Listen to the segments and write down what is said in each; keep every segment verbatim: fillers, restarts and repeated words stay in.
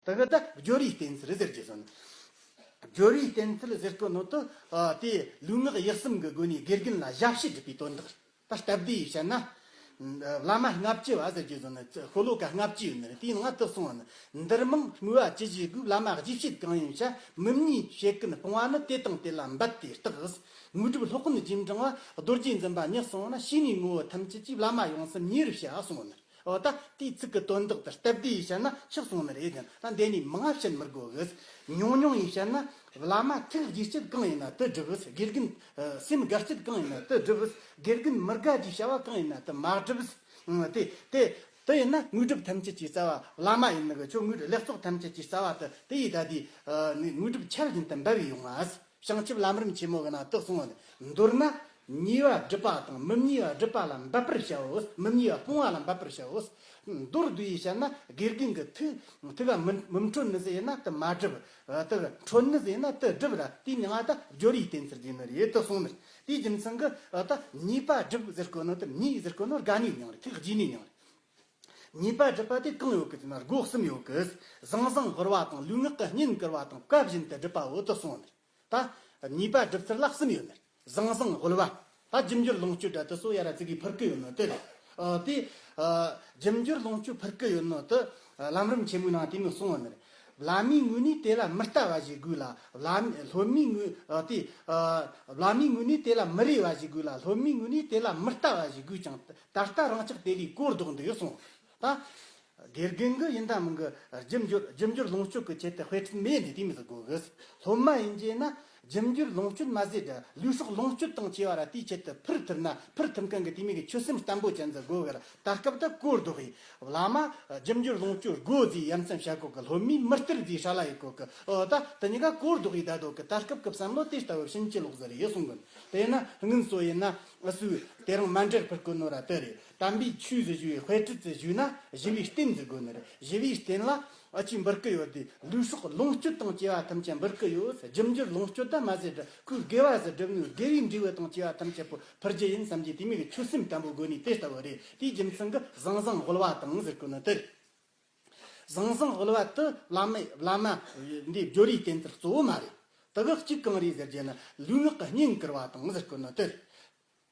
དེ་གི་ད་སྦྱོར་བའི་བསྟེན་ཚུལ་ཟེར་རྒྱུ་ཟེར་ན། སྦྱོར་བའི་བསྟེན་ཚུལ་ཟེར་གོ་ནོ་དེ། ཨ། དེ་ལུས་ངག་ཡིད་གསུམ་གི་སྒོ་ནས་དགེ་རྒན་ལ་ཞབས་ཕྱི་སྒྲུབ་པའི་དོན་དག་ད་སྟབས་བདེ་ཡིས་བཤད་ན། བླ་མ་ལྔ་བཅུ་བ་ཟེར་རྒྱུ་ཟེར་ན། ཤོ་ལོ་ཀ་ལྔ་བཅུ་ཡོད་ནི་རེད། དེའི་ནང་དུ་གསུངས་པ་ནི། འདིར་མང་སྨོས་པ་ཅི་བྱེད་དགོས། བླ་མ་རྗེས་བྱེད་གང་ཡིན་བཤད། མི་མཉེས་བྱེད་ཀུན་སྤོང་བ་ནི། དེ་དང་དེ་ལ་འབད་དེ་བརྟག་དངོས་གྲུབ་སློབ་དཔོན་རྗེས་འབྲང་བ། རྡོ་རྗེ་འཛིན་པ་ཉིད་གསུངས་ན། ཕྱི་ནས་ངོ་བོ་ཐམས་ཅད་ཀྱིས། བླ་མ་ཡོངས་སུ་མཉེས་པར་བྱ། གསུངས་པ་ནི། འོ་ད་དེའི་ཚིག་གི་དོན་དག་དེ་སྟབས་བདེ་ཡིས་བཤད་ན་ཆི་གསུངས་ནི་རེད་ཟེར་ན། ད་འདི་ནས་མང་བ་བཤད་མི་དགོས་གི། ཉུང་ཉུང་ཡིས་བཤད་ན། བླ་མ་ཐུགས་དགྱེས་བྱེད་གང་ཡིན་ན་དེ་སྒྲུབས། དགེ་རྒན་སེམས་དགའ་བྱེད་གང་ཡིན་ན་དེ་སྒྲུབས། དགེ་རྒན་མི་དགའ་རྒྱུའི་བྱ་བ་གང་ཡིན་ན་དེ་མ་སྒྲུབས། དེ་དེ་དེ་ཡིན་ན་དངོས་གྲུབ་ཐམས་ཅད་ཀྱི་རྩ་བ། བླ་མ་ཡིན་ནི་གི་ཁྱོད་དངོས་གྲུབ་ལེགས་ཚོགས་ཐམས་ཅད་ཀྱི་རྩ་བ་དེ་དེ་ཡིས་ད་དེ་དངོས་གྲུབ་ཆར་བཞིན་དུ་འབབ་པའི་ཡོང་ང་། བྱང་ཆུབ་ལམ་རིམ་ཆེན་མོ་གི་ནང་དུ་གསུངས་པ་ནི། མདོར་ན། མཉེས་པ་སྒྲུབ་པ་དང་མི་མཉེས་པ་སྒྲུབ་པ་ལ་འབད་པར་བྱའོ། མི་མཉེས་པ་སྤོང་བ་ལ་འབད་པར་བྱའོ། མདོར་བསྡུས་ཡིས་བཤད་ན། དགེ་རྒན་གྱི་ཐུགས་ཐུགས་ལ་མི་མི་འཕྲོད་ནི་ཟིག་ཡིན་ན་དེ་མ་སྒྲུབ། དེ་འཕྲོད་ནི་ཟིག་ཡིན་ན་དེ་སྒྲུབ་ར། དེའི་མིང་ང་ད་སྦྱོར་བའི་བསྟེན་ཚུལ་ཟེར་ནི་རེད་དུ་གསུངས་ནི། དེའི་རྒྱུ་མཚན་གྱིས་ད་མཉེས་པ་སྒྲུབ་ཟེར་གོ་ནོ་དེ། མཉེས་ཟེར་གོ་ནོ་དགའ་ནིའི་མྱིང་རེད། ཐུགས་དགྱེས་ནིའི་མྱིང་རེད། མཉེས་པ་སྒྲུབ་པ་དེ་གང་ཡོད་གི་ཟེར་ན། སྒོ་གསུམ་ཡོད་གི། ཟང་ཟིང་དབུལ་བ་དང་ལུས་ངག་གི་བསྙེན་བཀུར་བ་དང་བཀའ་བཞིན་དུ་སྒྲུབ་པའོ་དུ་གསུངས་ནས། ད་མཉེས་པ་སྒྲུབ་ཚུལ་ལ་གསུམ་ཡོད་ནི། ཟང་ཟིང་དབུལ་བ། ད་རྒྱུ་འབྱོར་ལོངས་སྤྱོད་འདྲ་དེ་ཚོ་ཡར་ར་ཙི་གིས་ཕུལ་གི་ཡོད་ནོ་དེ་རེད། ཨ། དེ་ཨ། རྒྱུ་འབྱོར་ལོངས་སྤྱོད་ཕུལ་གི་ཡོད་ནོ་དེ་ལམ་རིམ་ཆེན་མོའི་ནང་དེ་མོ་གསུངས་ཡོད་ནི་རེད། བླ་མའི་ངོས་ནས་དེ་ལ་མི་ལྟ་བ་ཞིག་དགོས་ལ། བླ་སློབ་མའི་ངོས། ཨ། དེ་ཨ། བླ་མའི་ངོས་ནས་དེ་ལ་མི་རེ་བ་ཞིག་དགོས་ལ། སློབ་མའི་ངོས་ནས་དེ་ལ་མི་ལྟ་བ་ཞིག་དགོས་ཀྱང་། ད་ལྟ་རང་ཅག་དེ་ལས་གོ་ལྡོག་འདུག་གསུངས། ད་དགེ་རྒན་གྱི་ཡིན་ད་མིན་གྱི་རྒྱུ་འབྱོར་རྒྱུ་འབྱོར་ལོངས་སྤྱོད་ཀྱི་ཆེད་དུ་དཔེ་ཁྲིད་མེད་ནས་དེ་མི་ཟིག་དགོས་གི། སློབ་མ་ཡིན་རྒྱུ་ན་རྒྱུ་འབྱོར་ལོངས་སྤྱོད་མ་ཟད་ར་ལུས་སྲོག་ལོངས་སྤྱོད་དང་བཅས་པ་ར་དེའི་ཆེད་དུ་ཕུལ་ཐུབ་ན། ཕུལ་ཐུབ་མཁན་གྱི་དེ་མི་གི་ཆོད་སེམས་བརྟན་པོ་ཅན་ཟིག་དགོས་གི་ར། ད་སྐབས་ད་གོ་ལྡོག་ཡིན། བླ་མ་རྒྱུ་འབྱོར་ལོངས་སྤྱོད་དགོས་ཟེར་ཡ་མཚན་བྱ་གོ་གི། སློབ་མས་མི་སྟེར་ཟེར་ཧྲ་ལ་ཡི་གོ་གི། ཨོ་ད་དེ་གཉིས་ཀ་གོ་ལྡོག་ཡིན་ད་དོ་གི། ད་སྐབས་ཀྱི་བསམ་བློ་དེ་ལྟ་བུ་ཕྱིན་ཅི་ལོག་ཟིག་རེད་གསུང་གི། དེ་ན་སྔོན་སོ་ཡིན་ན་ཨ་སུ་དེ་རིང་མཎྜལ་ཕུལ་གོ་ནོ་ར་དེ་རེད། དམ་པའི་ཆོས་ཟེར་ཞུ་བའི་དཔེ་ཁྲིད་ཟེར་ཞུས་ན་ཞི་བའི་རྟེན་ཟེར་དགོས་ནི་རེད། ཞི་བའི་རྟེན་ལ་ཨ་ཅིག་འབུལ་གི་ཡོད་དེ། ལུས་སྲོག་ལོངས་སྤྱོད་དང་བཅས་པ་ཐམས་ཅད་འབུལ་གི་ཡོད། རྒྱུ་འབྱོར་ལོངས་སྤྱོད་ད་མ་ཟད་ར་ཁོའི་དགེ་བ་ཟེར་སྒྲུབ་ནོའི་དགེ་བའི་འབྲས་བུ་དང་བཅས་པ་ཐམས་ཅད་པོ་ཕུལ་རྒྱུ་ཡིན་བསམ་གྱི་དེ་མོ་གི་ཆོད་སེམས་བརྟན་པོ་དགོས་ནི་དེ་ལྟ་བུ་རེད། དེའི་རྒྱུ་མཚན་གྱིས་ཟང་ཟིང་དབུལ་བ་དང་ཟེར་གོ་ནི་དེ་རེད། ཟང་ཟིང་དབུལ་བ་དེ་བླ་མ་བླ་མ་འདི་སྦྱོར་བའི་བསྟེན་ཚུལ་གཙོ་བོ་མ་རེད། དེ་གི་གཅིག་གང་རེད་ཟེར་རྒྱུ་ན་ལུས་ངག་གི་བསྙེན་བཀུར་བ་དང་ཟེར་གོ་ནི་དེ་རེད།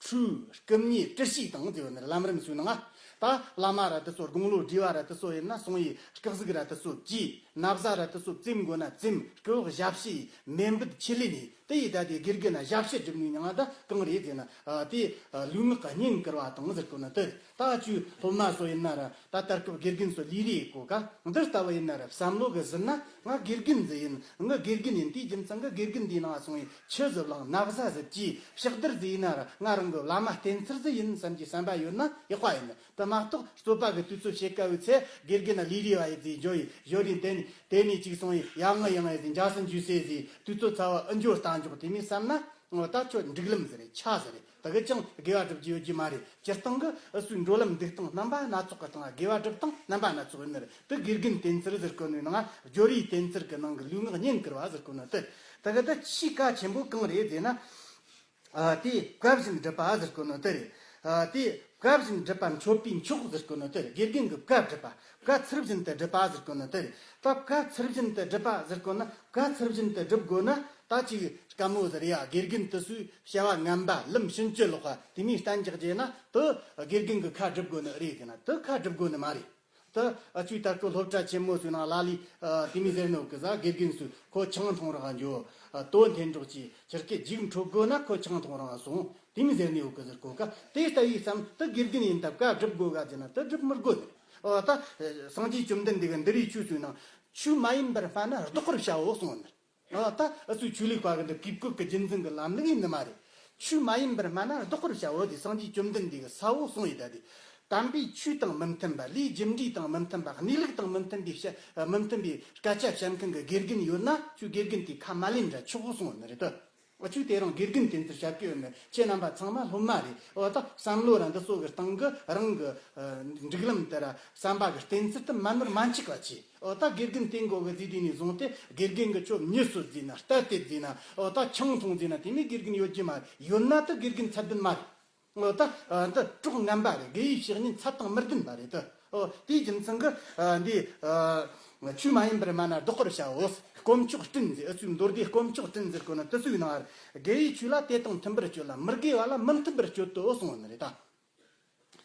ཁྲུས་རྐུ་མཉེ་དྲི་ཞིག་དང་ཟེར་བ་ནི་ལམ་རིམ་ཚོའི་ནང་ང་། ད་བླ་མ་ར་དེ་ཚོ་དགུང་ལོ་བགྲེས་པ་ར་དེ་ཚོ་ཡིན་ན་སོང་ཡི་སྐག་གཟུགས་ར་དེ་ཚོ་བཅས། ན་བཟའ་ར་དེ་ཚོ་བཙེམ་དགོས་ན་བཙེམ། སྐུ་འོག་ཞབས་ཕྱི་མེ་འབོད་ཆེད་ལས་ནས་དེ་ཡི་ད་དེ་དགེ་རྒན་ན་ཞབས་ཕྱི་སྒྲུབ་ནུས་མྱང་ད་གང་རེད་ཟེར་ན། ཨ། དེ་ཨ་ལུས་ངག་གི་བསྙེན་བཀུར་བ་དང་ཟེར་གོ་ནི་དེ། ད་ཅུ་སློབ་མ་སོ་ཡིན་ན་ར་ད་ལྟར་སྐབས་དགེ་རྒན་སོ་ལས་རེས་གོ་ག་འདི་ལྟ་བུ་ཡིན་ན་ར་བསམ་བློ་གི་ཟིན་ན། ང་དགེ་རྒན་ཟིག་ཡིན། ང་དགེ་རྒན་ཡིན། དེའི་རྒྱུ་མཚན་གི་དགེ་རྒན་འདིའི་ནང་སོང་ཡི་ཆུ་ཟིག་བླངས། ན་བཟའ་ཟིག་བཅས། ཕྱག་བདར་ཟིག་ཡིན་ན་ར་ང་རང་གི་བླ་མ་བསྟེན་ཚུལ་ཟིག་ཡིན་བསམ་གྱི་བསམ་པ་ཡོད་ན་ཡག་པ་ཡིན། དེ་མ་གཏོགས་རྩོད་པ་གི་དུས་ཚོད་བྱེད་དཀའ་བའི་ཚེ་དགེ་རྒན་ལ་ལས་རེས་བ་ཡི་ཟིག་འཇོ་ཡི་འཇོ་རེས་དེ་ནས་དེ་ནས་ཅིག་སོང་ཡི་ཡ་ང་ཡང་ཡི་ཟིག་འཇའ་སུ་འཇུ་སེ་ཟིག་དུས་ཚོད་ཚ་བ་ཨུ་འཇོ་ལྟ་འཇོག་དེ་མི་བསམ་ན། ད་ཁྱོད་འགྲིག་ལམ་ཟིག་རེད། ཆ་ཟིག་རེད། དེ་གི་ཅང་དགེ་བ་སྒྲུབ་རྒྱུ་ཡོད་རྒྱུ་མ་རེད། སྤྱིར་བཏང་གི་ཨུ་སུའི་འགྲོ་ལམ་འདུག་སྟངས་རྣམ་པ་སྣ་ཚོགས་ཀྱི་སྟེང་ལ་དགེ་བ་སྒྲུབ་སྟངས་རྣམ་པ་སྣ་ཚོགས་ཡིན་ནི་རེད། དེ་དགེ་རྒན་བསྟེན་ཚུལ་ཟེར་གོ་ནོའི་ནང་སྦྱོར་བའི་བསྟེན་ཚུལ་གྱི་ནང་གི་ལུས་ངག་བསྙེན་བཀུར་བ་ཟེར་གོ་ནོ་དེ། དེ་གི་ད་ཆེས་གལ་ཆེན་པོ་གང་རེད་ཟེར་ན། ཨ། དེ་བཀའ་བཞིན་སྒྲུབ་པ་ཟེར་གོ་ནོ་དེ་རེད། ཨ། དེ་བཀའ་བཞིན་སྒྲུབ་པ་མཆོད་པས་མཆོག་ཟེར་གོ་ནོ་དེ་རེད། དགེ་རྒན་གྱི་བཀའ་སྒྲུབ་པ། བཀའ་ཚུལ་བཞིན་དུ་སྒྲུབ་པ་ཟེར་གོ་ནོ་དེ་རེད། ད་བཀའ་ཚུལ་བཞིན་དུ་སྒྲུབ་པ་ཟེར་གོ་ན། བཀའ་ཚུལ་བཞིན་དུ་སྒྲུབ་དགོས་ན་ད་ཅིག་དཀའ་མོ་ཟིག་རེད་ཡ། དགེ་རྒན་དེ་ཚོས་བྱ་བ་ངན་པ་ལམ་ཕྱིན་ཅི་ལོག་པ་དེ་མོ་གཏན་འཇགས་བྱས་ན་དེ་དགེ་རྒན་གྱི་ཁ་སྒྲུབ་དགོས་ནི་རེད་ཟེར་ན་དེ་ཁ་སྒྲུབ་དགོས་ནི་མ་རེད། དེ་ཨ་ཆུའི་ད་སྐོར་སློབ་གྲྭ་ཆེན་མོ་ཚོའི་ནང་ལ་ལས། ཨ། དེ་མོ་ཟེར་ནི་ཡོད་གི་ཟ། དགེ་རྒན་ཚོས་ཁོ་ཆང་འཐུང་རང་འགྱོ། ཨ། དོན་འཐེན་འགྲོགས་ཀྱིས་ཁྱེད་ཀྱི་རྒྱུགས་འཕྲོད་དགོས་ན་ཁོ་ཆང་འཐུང་རང་སོང་། དེ་མོ་ཟེར་ནི་ཡོད་གི་ཟེར་གོ་ག་དེ་ལྟ་བུའི་བསམ་དེ་དགེ་རྒན་ཡིན་སྟབས་བཀའ་སྒྲུབ་དགོས་ག་ཟེར་ན་དེ་སྒྲུབ་མི་དགོས་ནི། ཨོ་ད་སངས་རྒྱས་བཅོམ་ལྡན་འདས་ཀྱི་འདུལ་བའི་ཆོས་ཚོའི་ནང་ཆོས་མ་ཡིན་པར་སྨྲ་ན་བཟློག་པར་བྱའོ་གསུངས་ནི། ཨོ་ད་ཨུ་ཚོའི་ཆོས་ལུགས་པ་གི་འདི་གུས་བཀུར་གི་རྒྱུན་འཛིན་གི་ལམ་ལུགས་ཡིན་ནི་མ་རེད། ཆོས་མ་ཡིན་པར་སྨྲ་ན་བཟློག་པར་བྱའོ་དེ་སངས་རྒྱས་བཅོམ་ལྡན་འདས་ཀྱི་ས་བོ་གསུངས་ཡི་ད་དེ། དམ་པའི་ཆོས་དང་མི་མཐུན་པ། ལས་རྒྱུ་འབྲས་དང་མི་མཐུན་པ། གནས་ལུགས་དང་མི་མཐུན་པའི་བཤད་མི་མཐུན་པའི་སྐད་ཆ་བཤད་མཁན་གྱི་དགེ་རྒན་ཡོད་ན་ཁྱོད་དགེ་རྒན་དེ་ཁ་མ་ལེན་འདྲ་ཆོག་གསུངས་ནི་རེད་དོ། ཨ་ཆོས་དེ་རང་དགེ་རྒན་དེ་ཚོར་བཤད་ཀྱི་ཡོད་ནི། ཁྱེད་རྣམ་པ་ཚང་མ་སློབ་མ་རེད། འོ་ད་བསམ་བློ་ར་འདི་ཚོ་གི་སྟེང་གི་རང་གི་ཨ་སྒྲིག་ལམ་དེ་ར་བསམ་པ་གི་བསྟེན་ཚུལ་དེ་མ་ནོར་མ་འཆུག་པ་བྱེད། འོ་ད་དགེ་རྒན་དེ་མགོ་གི་ཟིག་དུས་ནས་བཟུང་སྟེ་དགེ་རྒན་གི་ཁྱོད་མྱི་གསོད་ཟིག་ན། རྟ་དེད་ཟིག་ན། འོ་ད་ཆང་འཐུང་ཟིག་ན། དེ་མོ་དགེ་རྒན་ཡོད་རྒྱུ་མ་རེད། ཡོད་ན་ད་དགེ་རྒན་ཚད་ལྡན་མ་རེད། འོ་ད་ཨ་འདི་གྲོགས་ངན་པ་རེད། དགེ་བའི་བཤེས་གཉེན་ཚད་དང་མི་ལྡན་པ་རེད་དོ། འོ་དེའི་རྒྱུ་མཚན་གི་ཨ་འདི་ཨ་ ཆོས་མ་ཡིན་པར་སྨྲ་ན་བཟློག་པར་བྱའོ། དཀོན་མཆོག་སྤྲིན་ཟེར། ཨུ་ཚོའི་མདོ་སྡེ་དཀོན་མཆོག་སྤྲིན་ཟེར་གོ་ནི་དེ་ཚོའི་ནང་དགེ་བའི་ཆོས་ལ་དད་དང་མཐུན་པར་སྤྱོད་ལ། མི་དགེ་བ་ལ་མི་མཐུན་པར་སྤྱོད་དོ་གསུངས་ནི་རེད་ད།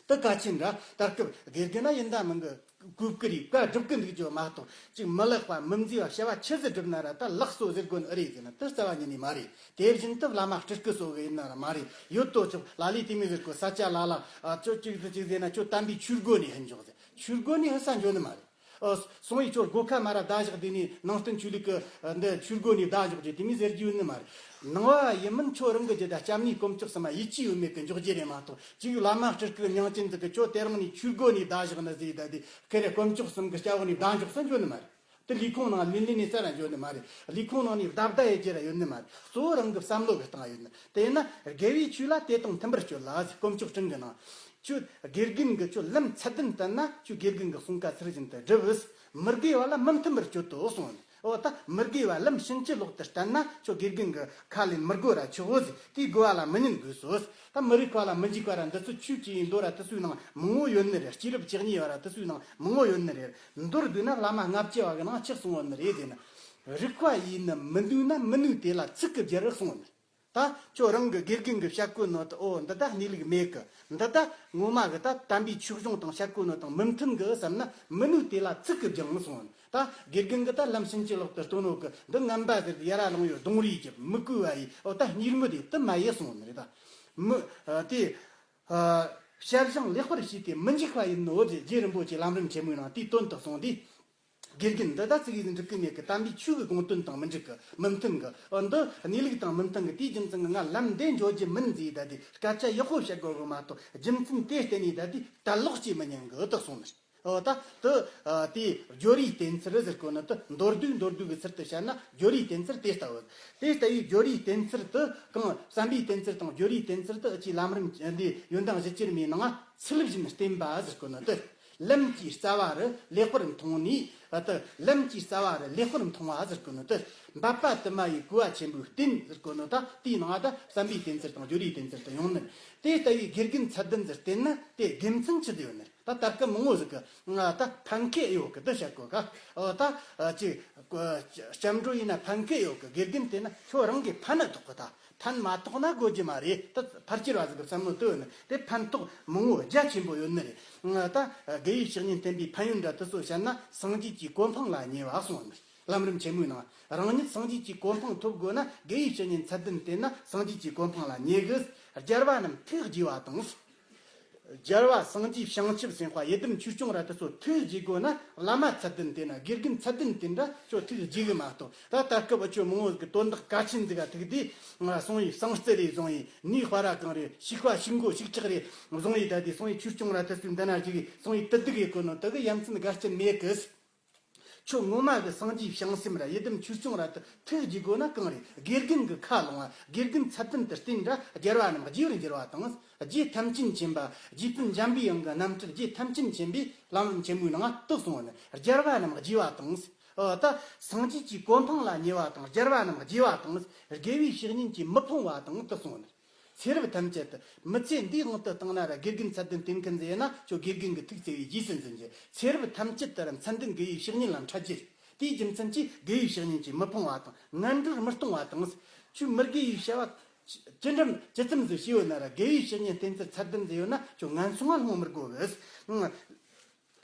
དེ་གལ་ཆེན་ར། ད་སྐབས་དགེ་རྒན་ན་ཡིན་ད་མིན་གི་གོ་གི་རེད། བཀའ་སྒྲུབ་གི་འདུག་ཅོ་མ་གཏོགས་ཅིག་མི་ལེགས་པ་མི་མཛེས་པ་བྱ་བ་ཆི་ཟིག་སྒྲུབ་ན་ར་ད་ལགས་སོ་ཟེར་དགོས་ནི་ཨེ་རེད་ཟེར་ན་དེ་རྩ་བ་ཉིད་ནས་མ་རེད། དེ་བཞིན་དུ་བླ་མ་སྤྲུལ་སྐུ་སོགས་གི་ཡིན་ན་ར་མ་རེད། ཡོད་དོ་ཅོག་ལ་ལས་དེ་མོ་ཟེར་གོ། ས་ཆ་ལ་ལ་ཨ་ཅོ་ཅིག་ཟེར་ཅིག་ཟེར་ན་ཁྱོད་དམ་པའི་ཆོས་སྒོ་ནས་ཧིན་འཇོག་ཟེར། ཆོས་སྒོ་ནས་ཧི་ས་འཇོག་ནི་མ་རེད། ཨོ། སོང་ཡི་ཆོ་སྒོ་ཁ་མ་ར་བདའ་བཞག་དེ་ནས་ནང་བསྟན་ཆོས་ལུགས་ཀྱི་འདི་ཆོས་སྒོ་ནས་བདའ་བཞག་རྒྱུ་དེ་མིན་ཟེར་རྒྱུ་ཡོད་ནི་མ་རེད། ནང་བ་ཡིན་མིན་ཁྱོད་རང་གི་རྒྱུད་ད་སྐྱབས་གནས་དཀོན་མཆོག་གསུམ་མ་ཡིད་ཆེས་ཡོད་མེད་ཀྱི་འཇོག་རྒྱུ་རེད་མ་གཏོགས་ཅིག་བླ་མ་སྤྲུལ་སྐུ་མྱང་ཅན་ཟིག་གི་ཁྱོད་དེ་རིང་ནས་ཆོས་སྒོ་ནས་བདའ་བཞག་ནི་ཟེར་ད་དེ་ཁེ་རེ་དཀོན་མཆོག་གསུམ་གི་སྐྱབས་འོག་ནས་བདའ་འཇོག་ས་འཇོག་ནི་མ་རེད། དེ་ལས་ཁུངས་ནང་ལིན་ལིན་ནས་ས་ར་འཇོག་ནི་མ་རེད། ལས་ཁུངས་ནང་ནས་བདའ་བདའ་ཡེ་རྒྱུ་ར་ཡོད་ནི་མ་རེད། གཙོ་བོ་རང་གི་བསམ་བློ་གི་སྟེང་ཡོད་ནི། དེས་ན་དགེ་བའི་ཆོས་ལ་དད་དང་མཐུན་པར་སྤྱོད་ལ་ཟེར་དཀོན་མཆོག་སྤྲིན་གི་ནང་། ཁྱོད་དགེ་རྒན་གྱིས་ཁྱོད་ལམ་ཚད་ལྡན་བསྟན་ན་ཁྱོད་དགེ་རྒན་གྱི་གསུང་བཀའ་ཚུལ་བཞིན་དུ་སྒྲུབས། མི་དགེ་བ་ལ་མི་མཐུན་པར་སྤྱོད་དོ་གསུངས། འོ་ད་མི་དགེ་བ་ལམ་ཕྱིན་ཅི་ལོག་ཏུ་བསྟན་ན་ཁྱོད་དགེ་རྒན་གྱི་ཁ་ལེན་མི་དགོས་ར་ཆོག་གོ་ཟེར། དེའི་དགོས་བ་ལ་མི་ཉན་དགོས་སོ། ད་མི་རིགས་པ་ལ་མི་འཇིགས་པ་ར་འདི་ཚོ་ཆོས་ཀྱི་ཡིན་མདོ་ར་དེ་ཚོའི་ནང་མང་བོ་ཡོད་ནི་རེད། སྐྱེས་རབས་བཅུ་གཉིས་པ་ར་དེ་ཚོའི་ནང་མང་བོ་ཡོད་ནི་རེད། མདོར་བསྡུས་ན་བླ་མ་ལྔ་བཅུ་བ་གི་ནང་ཆི་གསུངས་ཡོད་ནི་རེད་ཟེར་ན། རིགས་པ་ཡིས་ནི་མི་ནུས་ན་མི་ནུས་དེ་ལ་ཚིག་གི་རྒྱུ་རེད་གསུངས་ཡོད་ནི། ད་ཁྱོད་རང་གི་དགེ་རྒན་གྱིས་བཤད་གོ་ནོ་དེ་ཨོ་འདི་ད་གནས་ལུགས་མེད་གི། འདི་ད་ངོ་མ་གི་ད་དམ་པའི་ཆོས་གཞུང་དང་བཤད་གོ་ནོ་དང་མི་མཐུན་གི་བསམ་ན་མི་ནུས་དེ་ལ་ཚིག་གི་རྒྱང་སོང་། ད་དགེ་རྒན་གྱིས་ད་ལམ་ཕྱིན་ཅི་ལོག་ཏུ་སྟོན་ནོ་གི་འདི་ངན་པ་ཟེར་ཏེ་ཡ་ར་ལོང་ཡོད་གདོང་རིས་ཀྱི་མི་གོས་པ་ཡིས་ཨོ་ད་གཉིས་མི་དེ་དུ་མ་ཡེ་སོང་ནི་རེད། ད་མི་དེ་བཤད་བཞིན་ལེགས་པར་ཤེས་ཏེ་མི་འཇིགས་པ་ཡིན་ནོ་ཟེར། རྗེ་རིན་པོ་ཆེ་ལམ་རིམ་ཆེན་མོའི་ནང་དེའི་དོན་དུ་གསུངས་ཏེ། དགེ་རྒན་འདི་ད་ཙིག་གེ་འགྲིག་གི་མེད་གི། དམ་པའི་ཆོས་ཀྱི་དགོངས་དོན་དང་མི་འགྲིག་གི། མི་མཐུན་གི། འོ་འདི་གནས་ལུགས་དང་མི་མཐུན་གི། དེའི་རྒྱུ་མཚན་གི་ང་ལམ་འདི་འཇོག་རྒྱུ་མིན་ཟེར། ད་དེ་སྐད་ཆ་ཡག་པོ་བཤད་དགོས་གི་མ་གཏོགས་རྒྱུ་མཚན་དེ་བརྟེན་ནས་ད་དེ་དད་ལོག་བྱེད་མི་ཉན་གི་དག་སོང་ནི། འོ་ད་དེ་དེ་སྦྱོར་བའི་བསྟན་ཚུལ་ཟེར་གོ་ནི་དེ་མདོར་བསྡུས་མདོར་བསྡུས་གི་ཚུལ་དུ་བཤད་ན་སྦྱོར་བའི་བསྟན་ཚུལ་དེ་ལྟ་བུ། དེ་ལྟ་བུའི་སྦྱོར་བའི་བསྟན་ཚུལ་དེ་གང་བསམ་པའི་བསྟན་ཚུལ་དང་སྦྱོར་བའི་བསྟན་ཚུལ་དེ་ཨ་ཅེ་ལམ་རིམ་འདི་ཡོན་ཏན་བཞི་ཅུར་མའི་ནང་ཚུལ་བཞིན་བསྟན་པ་ཟེར་གོ་ནི་དེ། ལམ་གྱི་རྩ་བ་རུ་ལེགས་པར་མཐོང་ནས། ཨ་ཏི་ལམ་གྱི་རྩ་བ་རུ་ལེགས་པར་མཐོང་བ་ཟེར་གོ་ནོ་དེ། འབད་པ་དུ་མ་ཡིས་གོས་པ་ཆེན་པོའི་རྟེན་ཟེར་གོ་ནོ་ད་དེའི་ནང་ད་བསམ་པའི་བསྟན་ཚུལ་དང་སྦྱོར་བའི་བསྟན་ཚུལ་དུ་ཡོང་ནི། དེ་ལྟ་བུའི་དགེ་རྒན་ཚད་ལྡན་ཟེར་བསྟན་ན་དེ་དགེ་མཚན་ཆི་ཟིག་ཡོད་ནི། ད་ལྟར་སྐབས་མང་བོ་ཟིག་གི་ང་ད་ཕན་ཁེ་ཡོད་གི་དེ་བཤད་གོ་ག། ཨོ་ད་ཅི་སྐྱབས་འགྲོ་ཡིན་ན་ཕན་ཁེ་ཡོད་གི། དགེ་རྒན་དེ་ན་ཁྱོད་རང་གི་ཕན་ན་ཐོགས་གི་ད། ཕན་མ་ཐོགས་ན་དགོས་རྒྱུ་མ་རེད། ད་ཕལ་ཆེར་བ་ཟིག་གི་བསམ་བློ་དེ་ཡོད་ནི། དེ་ཕན་ཐོགས་མང་བོ་རྒྱ་ཆེན་པོ་ཡོད་ནི་རེད། ད་དགེ་བའི་བཤེས་གཉེན་བསྟེན་པའི་ཕན་ཡོན་འདྲ་དེ་ཚོ་བཤད་ན་སངས་རྒྱས་ཀྱི་གོ་འཕང་ལ་ཉེ་བ་གསུངས་ནི། ལམ་རིམ་ཆེན་མོའི་ནང་རང་ཉིད་སངས་རྒྱས་ཀྱི་གོ་འཕང་ཐོབ་དགོས་ན་དགེ་བའི་བཤེས་གཉེན་ཚད་ལྡན་བསྟེན་ན་སངས་རྒྱས་ཀྱི་གོ་འཕང་ལ་ཉེ་གི། རྒྱལ་བ་རྣམས་ཐུགས་དགྱེས་པ་དང་། རྒྱལ་བ་སངས་རྒྱས་བྱང་ཆུབ་སེམས་དཔའ་ཡི་དམ་ཆོས་སྐྱོང་ར་དེ་ཚོ་ཐུགས་དགྱེས་དགོས་ན་བླ་མ་ཚད་ལྡན་དེ་ན་དགེ་རྒན་ཚད་ལྡན་དེ་འདྲ་ཁྱོད་ཐུགས་དགྱེས་གི་མ་གཏོགས། ད་ད་སྐབས་ཨ་ཆོ་མང་བོ་གི་དོན་དག་གལ་ཆེན་ཟིག་ག་ཐུག་དུས་སོང་ཡི་སང་རྩི་རེ་བཟུང་ཡི་ནུས་དཔའ་ར་གང་རེ་ཤིག་པ་ཤིག་མགོ་ཤིག་ཁྲག་རེ་བཟུང་ཡི་ད་དེ་སོང་ཡི་ཆོས་སྐྱོང་ར་དེ་ཚོའི་འདི་ན་ཞིག་སོང་ཡི་དུ་སྡུག་ཡི་གོ་ནོ་དེ་གི་ཡ་མཚན་དགའ་སྐྱིད་མེད་གི། ཁྱོད་ངོ་མ་གི་སངས་རྒྱས་བྱང་སེམས་ར་ཡི་དམ་ཆོས་སྐྱོང་ར་དེ་ཐུགས་དགྱེས་དགོས་ན་གང་རེད། དགེ་རྒན་གི་ཁ་ལོང་བ་དགེ་རྒན་ཚད་ལྡན་དུ་བསྟེན་ར་རྒྱལ་བ་རྣམས་དགྱེས་པར་འགྱུར་བ་དང་། རྗེ་ཐམས་ཅད་མཁྱེན་པ་རྗེ་བཙུན་འཇམ་པའི་དབྱངས་ཀྱི་རྣམ་ཐར་རྗེ་ཐམས་ཅད་མཁྱེན་པའི་ལམ་རིམ་ཆེན་མོའི་ནང་དུ་གསུངས་པ་ནི་རྒྱལ་བ་རྣམས་དགྱེས་པ་དང་། ཨ་ད་སངས་རྒྱས་ཀྱི་གོ་འཕང་ལ་ཉེ་བ་དང་རྒྱལ་བ་རྣམས་དགྱེས་པ་དང་། དགེ་བའི་བཤེས་གཉེན་གྱིས་མི་ཕོངས་པ་དང་དུ་གསུངས་པ་ནི། ཚེ་རབས་ཐམས་ཅད་དུ་མི་ཚེ་འདིའི་དབང་དུ་བཏང་ན་ར་དགེ་རྒན་ཚད་ལྡན་བསྟེན་མཁན་ཟེར་ན་ཁྱོད་དགེ་རྒན་གྱི་ཐུགས་བརྩེ་བའི་རྗེས་སུ་འཛིན་རྒྱུ། ཚེ་རབས་ཐམས་ཅད་དུ་ར་མཚན་ལྡན་དགེ་བའི་བཤེས་གཉེན་ལ་འཕྲད་རྒྱུ། དེའི་རྒྱུ་མཚན་གྱིས་དགེ་བའི་བཤེས་གཉེན་གྱིས་མི་ཕོངས་པ་དང་ངན་འགྲོར་མི་ལྟུང་བ་དང་། ཁྱོད་མི་དགེ་བའི་བྱ་བ་ཅི་འདྲ་ཅི་ཙམ་ཟིག་བྱས་ཡོད་ན་ར་དགེ་བའི་བཤེས་གཉེན་བསྟེན་ཚུལ་ཚད་ལྡན་ཟིག་ཡོད་ན་ཁྱོད་ངན་སོང་ང་ལྷུང་མི་དགོས་གི།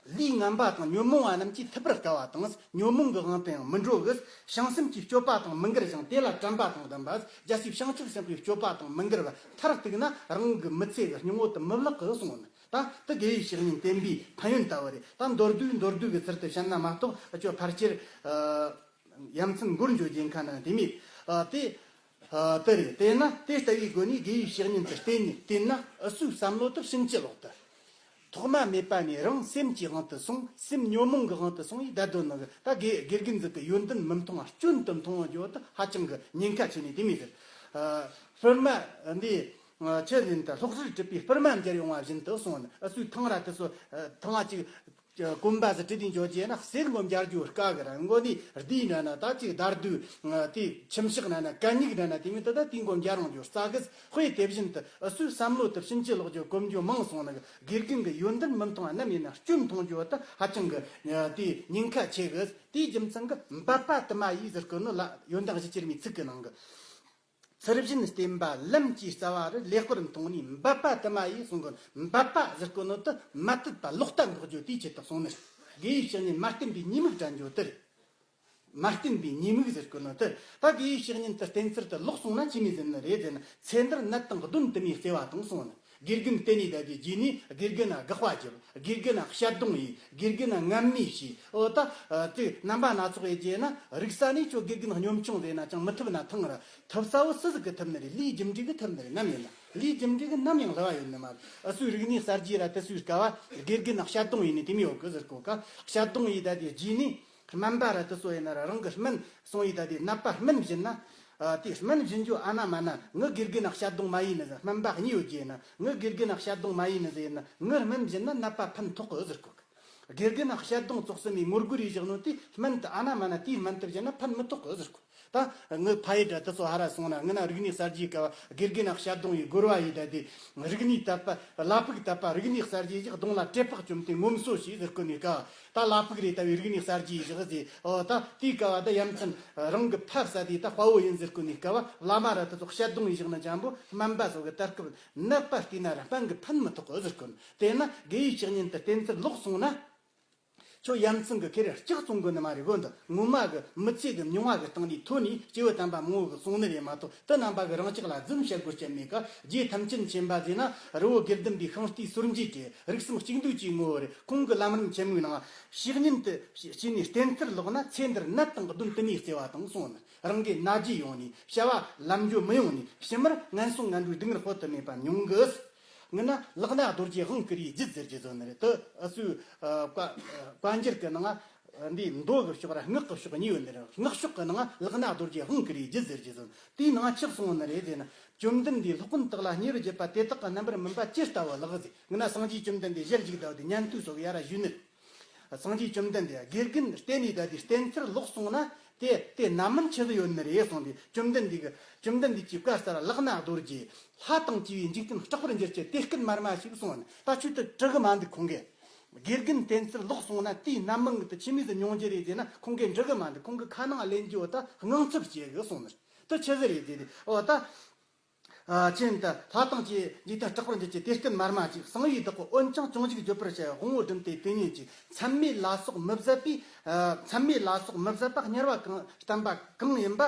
ལས་ངན་པ་དང་ཉོན་མོངས་པ་རྣམས་ཀྱིས་ཐུབ་པར་དཀའ་བ་དང་། ཉོན་མོངས་ཀྱི་དབང་དུ་ཡང་མི་འགྲོ་གི། བྱང་སེམས་ཀྱི་སྤྱོད་པ་དང་མི་འགལ་ཞིང་དེ་ལ་དྲན་པ་དང་ལྡན་པ། རྒྱལ་སྲས་བྱང་ཆུབ་སེམས་དཔའི་སྤྱོད་པ་དང་མི་འགལ་བར་མཐར་གཏུགས་ན་རང་གི་མི་ཚེ་གི་སྙིང་པོ་དུ་མི་བརླག་གི་གསུངས་ནི། ད་དེ་དགེ་བའི་བཤེས་གཉེན་བསྟེན་པའི་ཕན་ཡོན་ལྟ་བུ་རེད། ད་མདོར་བསྡུས་མདོར་བསྡུས་ཀྱི་ཚུལ་དུ་བཤད་ན་མ་གཏོགས་ཁྱོད་ཕལ་ཆེར་ཡ་མཚན་མགོར་འཇོག་རྒྱུ་མཁན་ན་དེ་མེད། ཨ་དེ་ཨ་དེ་རེད། དེས་ན་དེ་ལྟ་བུའི་སྒོ་ནས་དགེ་བའི་བཤེས་གཉེན་དུ་བསྟེན་ནས་བསྟེན་ན་ཨུ་ཚོའི་བསམ་བློ་དེ་ཕྱིན་ཅི་ལོག་ཏུ། ཐོག་མ་མེད་པ་ནས་རང་སེམས་ཀྱི་དབང་དུ་སོང་། སེམས་ཉོན་མོངས་ཀྱི་དབང་དུ་སོང་བའི་བརྡ་དོན་ནི་ད་དགེ་དགེ་རྒན་ཟིག་གི་ཡོན་ཏན་མི་མཐོང་བ་སྐྱོན་དུ་མཐོང་བ་འགྱོ་དེ་ཧ་ཅང་གི་ཉེན་ཁ་ཆེ་ནས་དེ་མོ་ཟེར། ཨ་པུར་མ་འདི་ཆི་ཟིན་ད་ལྷོག་ཧྲིལ་གྲུབ་པའི་པུར་མ་འབྱར་ཡོང་བ་བཞིན་དུ་སོང་ནི། ཨུ་ཚོའི་ཐང་ར་དེ་ཚོ་ཐང་བ་ཅིག་གོམ་པ་ཟིག་བྲིས་དུས་འཇོག་རྒྱུ་ན་གསེར་མགོ་འབྱར་རྒྱུ་དཀའ་གི་ར། མགོ་ནི་ལྡེའུ་འདྲ་ན་ད་ཅིག་བརྡར་དུས་དེ་ཁྱིམ་ཤག་འདྲ་ན་གད་སྙིགས་འདྲ་ན་དེ་མིན་དུ་ད་དེའི་མགོ་འབྱར་རུང་རྒྱུ་རྩ་གི། དཔེ་དེ་བཞིན་དུ་ཨུ་ཚོའི་བསམ་བློ་དེ་ཕྱིན་ཅི་ལོག་རྒྱུ་གོམ་རྒྱུ་མང་སོང་ན་དགེ་རྒན་གི་ཡོན་ཏན་མི་མཐོང་བ་ནམ་ཡིན་ན་སྐྱོན་མཐོང་རྒྱུ་དེ་ཧ་ཅང་གི་དེ་ཉེན་ཁ་ཆེ་གི། དེའི་རྒྱུ་མཚན་གི་འབད་པ་དུ་མ་ཡིས་ཟེར་གོ་ནོ་ལ་ཡོན་ཏན་གཞི་ཁྱེར་མའི་ཚིག་གི་ནང་གི། ཚུལ་བཞིན་བསྟེན་པ་ལམ་གྱི་རྩ་བ་རུ། ལེགས་པར་མཐོང་ནས་འབད་པ་དུ་མ་ཡིས་གསུང་གི། འབད་པ་ཟེར་གོ་ནོ་དེ་མ་དད་པ་ལོག་ལྟ་འགོག་རྒྱུ་དེའི་ཆེད་དུ་གསུངས་ནི། དགེ་བའི་བཤེས་གཉེན་མ་བསྟེན་པའི་ཉེས་དམིགས་དྲན་རྒྱུ་དེ་རེད། མ་བསྟེན་པའི་ཉེས་དམིགས་ཟེར་གོ་ནོ་དེ། ད་དགེ་བའི་བཤེས་གཉེན་དུ་བསྟེན་ཚུལ་དུ་ལོག་སོང་ན་ཅི་མི་ཟིན་ནི་རེད་ཟེར་ན། ཚེ་འདིར་ནད་དང་གདོན་དུ་མའི་བརྩེ་བ་དང་གསུངས་ནི། དགེ་རྒན་བསྟེན་ནས་ད་དེ་རྗེས་ནས་དགེ་རྒན་ན་དགག་པ་བརྒྱབ། དགེ་རྒན་ན་གཤད་གདོང་ཡིས། དགེ་རྒན་ན་ངན་སྨྲས་བྱས། འོ་ད་དེ་རྣམ་པ་སྣ་ཚོགས་ཡེ་རྒྱུ་ན་རིག་ས་ནས་ཁྱོད་དགེ་རྒན་སྙོམ་ཆུང་ཟེར་ན་ཅང་མི་ཐུབ་ན་ཐང་ར། ཐུབ་ས་བོ་སུ་ཟིག་གི་ཐུབ་ནི་རེད། ལས་རྒྱུ་འབྲས་གི་ཐུབ་ནི་རེད། ནམ་ཡིན་ན་ལས་རྒྱུ་འབྲས་གི་ནམ་ཡང་བསླུ་བ་ཡོད་ནི་མ་རེད། ཨུ་ཚོའི་རིག་གནས་གསར་བརྗེ་ར་དེ་ཚོའི་སྐབས་བ་དགེ་རྒན་ན་གཤད་གདོང་ཡིན་ནི་དེ་མི་ཡོད་གི་ཟེར་གོ་ཀ། གཤད་གདོང་ཡིས་ད་དེ་རྗེས་ནས། སྨན་པ་ར་དེ་ཚོ་ཡིན་ན་ར་རང་གི་སྨན་སོང་ཡིས་ད་དེ་ནད་པ་སྨན་བྱིན་ན། ཨ་དེ་སྨན་བྱིན་རྒྱུ་ཨ་ན་མ་ན་ངི་དགེ་རྒན་ན་གཤད་གདོང་མ་ཡིན་ནི་ཟེར། སྨན་པ་གཉིས་ཡོད་རྒྱུ་ཡིན་ན་ངི་དགེ་རྒན་ན་གཤད་གདོང་མ་ཡིན་ནི་ཟེར་ཡིན་ན་ངི་སྨན་བྱིན་ན་ནད་པ་ཕན་ཐོགས་གི་ཟེར་གོ་གི། དགེ་རྒན་ན་གཤད་གདོང་བཙོག་སེམས་མི་ངོ་རྒོལ་རེ་བཞག་ནོ་དེ་སྨན་དེ་ཨ་ན་མ་ན་དེའི་སྨན་དེ་བྱིན་ན་ཕན་མི་ཐོགས་གི་ཟེར་གོ། ད་ངི་ཕ་ཡུལ་དྲ་དེ་ཚོ་ཧ་ར་སོང་ན་ངི་ན་རིག་གནས་གསར་བརྗེའི་སྐབས་དགེ་རྒན་ན་གཤད་གདོང་ཡིས་རྒོལ་བ་ཡིས་ད་དེ་རིག་གནས་དད་པ་བླ་ཕུག་དད་པ་རིག་གནས་གསར་བརྗེ་ཞིག་གདོང་ལ་དྲེད་ཕག་བཅོམ་སྟེ་ངོམ་སོ་ཞིག་ཟེར་གོ་ནི་ཀ། ད་བླ་ཕུག་རེ་ལྟ་བུའི་རིག་གནས་གསར་བརྗེ་ཞིག་ཟེར། ཨོ་ད་དེའི་སྐབས་ད་ཡ་མཚན་རང་གི་ཕ་ས་དེ་ད་དཔའ་བོ་ཡིན་ཟེར་གོ་ནི་སྐབས་བླ་མ་ར་དེ་ཚོ་གཤད་གདོང་ཡིས་བཞག་ན་ཅང་པོ་སྨན་པ་ཚོ་གི་ད་སྐབས་ནད་པ་བལྟས་ན་ར་སྨན་གི་ཕན་མི་ཐོགས་གི་ཟེར་གོ་ནི། དེས་ན་དགེ་བའི་བཤེས་གཉེན་དུ་བསྟེན་ཚུལ་ལོག་སོང་ན། ཁྱོད་ཡ་མཚན་གི་ཁེར་ལྕགས་བཙོང་གི་ནི་མ་རེད་གོ། འདི་ངོ་མ་གི་མི་ཚེ་གི་མྱོང་བ་གི་སྟེང་ནས་ཐོན་ནས་སྐྱེས་བུ་དམ་པ་མང་བོ་གི་གསུང་ནི་རེད་མ་གཏོགས། དེ་རྣམ་པ་གི་རང་ཅག་ལ་རྫུན་བཤད་དགོས་རྐྱེན་མེད་ཀ། རྗེ་ཐམས་ཅད་མཁྱེན་པ་ཟེར་ན་རི་བོ་དགེ་ལྡན་པའི་ཤིང་རྟའི་ཟུར་མཇལ་ཏེ་རིགས་གསུམ་གཅིག་འདུས་ཀྱི་ངོ་བོ་རེད། ཁོང་གི་ལམ་རིམ་ཆེན་མོའི་ནང་བཤེས་གཉེན་དུ་བྱས་ནས་བསྟེན་ཚུལ་ལོག་ན་ཚེ་འདིར་ནད་དང་གདོན་དུ་མའི་བརྩེ་བ་དང་གསུངས་ནི། རང་གི་ན་རྒྱུ་ཡོང་ནས་བྱ་བ་ལམ་འགྱོ་མི་ཡོང་ནས་ཕྱི་མར་ངན་སོང་ངན་འགྲོའི་སྡུག་བསྔལ་དཔག་ཏུ་མེད་པ་མྱོང་གི། ངི་ན་ལག་ན་རྡོ་རྗེ་དབང་བསྐུར་བའི་རྒྱུད་ཟེར་གྱི་ཟོ་ནི་རེད། དེ་ཨུ་ཚོའི་ཨ་བཀའ་བཀའ་འགྱུར་གྱི་ནང་ང་འདིའི་མདོ་གི་ཕྱོགས་ར་སྔགས་ཀྱི་ཕྱོགས་གཉིས་ཡོད་ནི་རེད། སྔགས་ཕྱོགས་ཀྱི་ནང་ང་ལག་ན་རྡོ་རྗེ་དབང་བསྐུར་བའི་རྒྱུད་ཟེར་གྱི་ཟོ་ནི། དེའི་ནང་ཆི་གསུངས་ནི་རེད་ཟེར་ན། བཅོམ་ལྡན་འདས་སློབ་དཔོན་དག་ལ་མཉེས་པར་བརྗོད་པ་དེ་དག་གི་རྣམ་པར་སྨིན་པ་ཇི་ལྟ་བུ་ལགས་ཟེར། ངི་ན་སངས་རྒྱས་བཅོམ་ལྡན་འདས་ཞལ་གཅིག་ལྟ་བུ་དེ་ཉན་ཐོས་སོགས་ཡ་ར་ཞུས་ནི། སངས་རྒྱས་བཅོམ་ལྡན་འདས་དགེ་རྒན་བསྟེན་ནས་ད་དེ་བསྟེན་ཚུལ་ལོག་སོང་ན་དེ་དེ་རྣམ་སྨིན་ཆི་ཟིག་ཡོད་ནི་རེད་གསུངས་ཏེ། བཅོམ་ལྡན་འདས་ཀྱི་བཅོམ་ལྡན་འདས་ཀྱི་བཀའ་ལྟར་ལག་ན་རྡོ་རྗེ་ལྷ་དང་བཅས་པའི་འཇིག་རྟེན་སྐྲག་པར་འགྱུར་གྱི་དེ་སྐད་མར་མ་ཞིག་གསུངས་ནས། ད་ཆོས་དེ་གྲུབ་གི་མ་འདུག་ཁོང་གིས། དགེ་རྒན་བསྟེན་ཚུལ་ལོག་སོང་ན་དེའི་རྣམ་སྨིན་དེ་ཆི་མོ་ཟིག་མྱོང་རྒྱུ་རེད་ཟེར་ན། ཁོང་གིས་འགྲུབ་གི་མ་འདུག་ཁོང་གི་ཁ་ནང་ལེན་རྒྱུ་བོ་ད་དངངས་འཚབ་སྐྱེ་གི་གསུངས་ནས། དེ་ཆི་ཟིག་རེད་ཟེར་ཏེ། འོ་ད། ཨ་ཅེན་ད་ལྷ་དང་བཅས་འཇིག་རྟེན་སྐྲག་པར་འགྱུར་གྱི་དེ་སྐད་མར་མ་ཅིག། གསང་བའི་བདག་པོ་འོན་ཀྱང་བྱུང་ཞིག་བརྗོད་པར་བྱ་བའི་དབང་པོ་བསྒྲིམས་ཏེ་དེ་ཉིད་ཀྱི་མཚམས་མེད་ལ་སོགས་མི་བཟད་པའི་ཨ་མཚམས་མེད་ལ་སོགས་མི་བཟད་པ་དམྱལ་བ་གང་བསྟན་པ་གང་ཡིན་པ་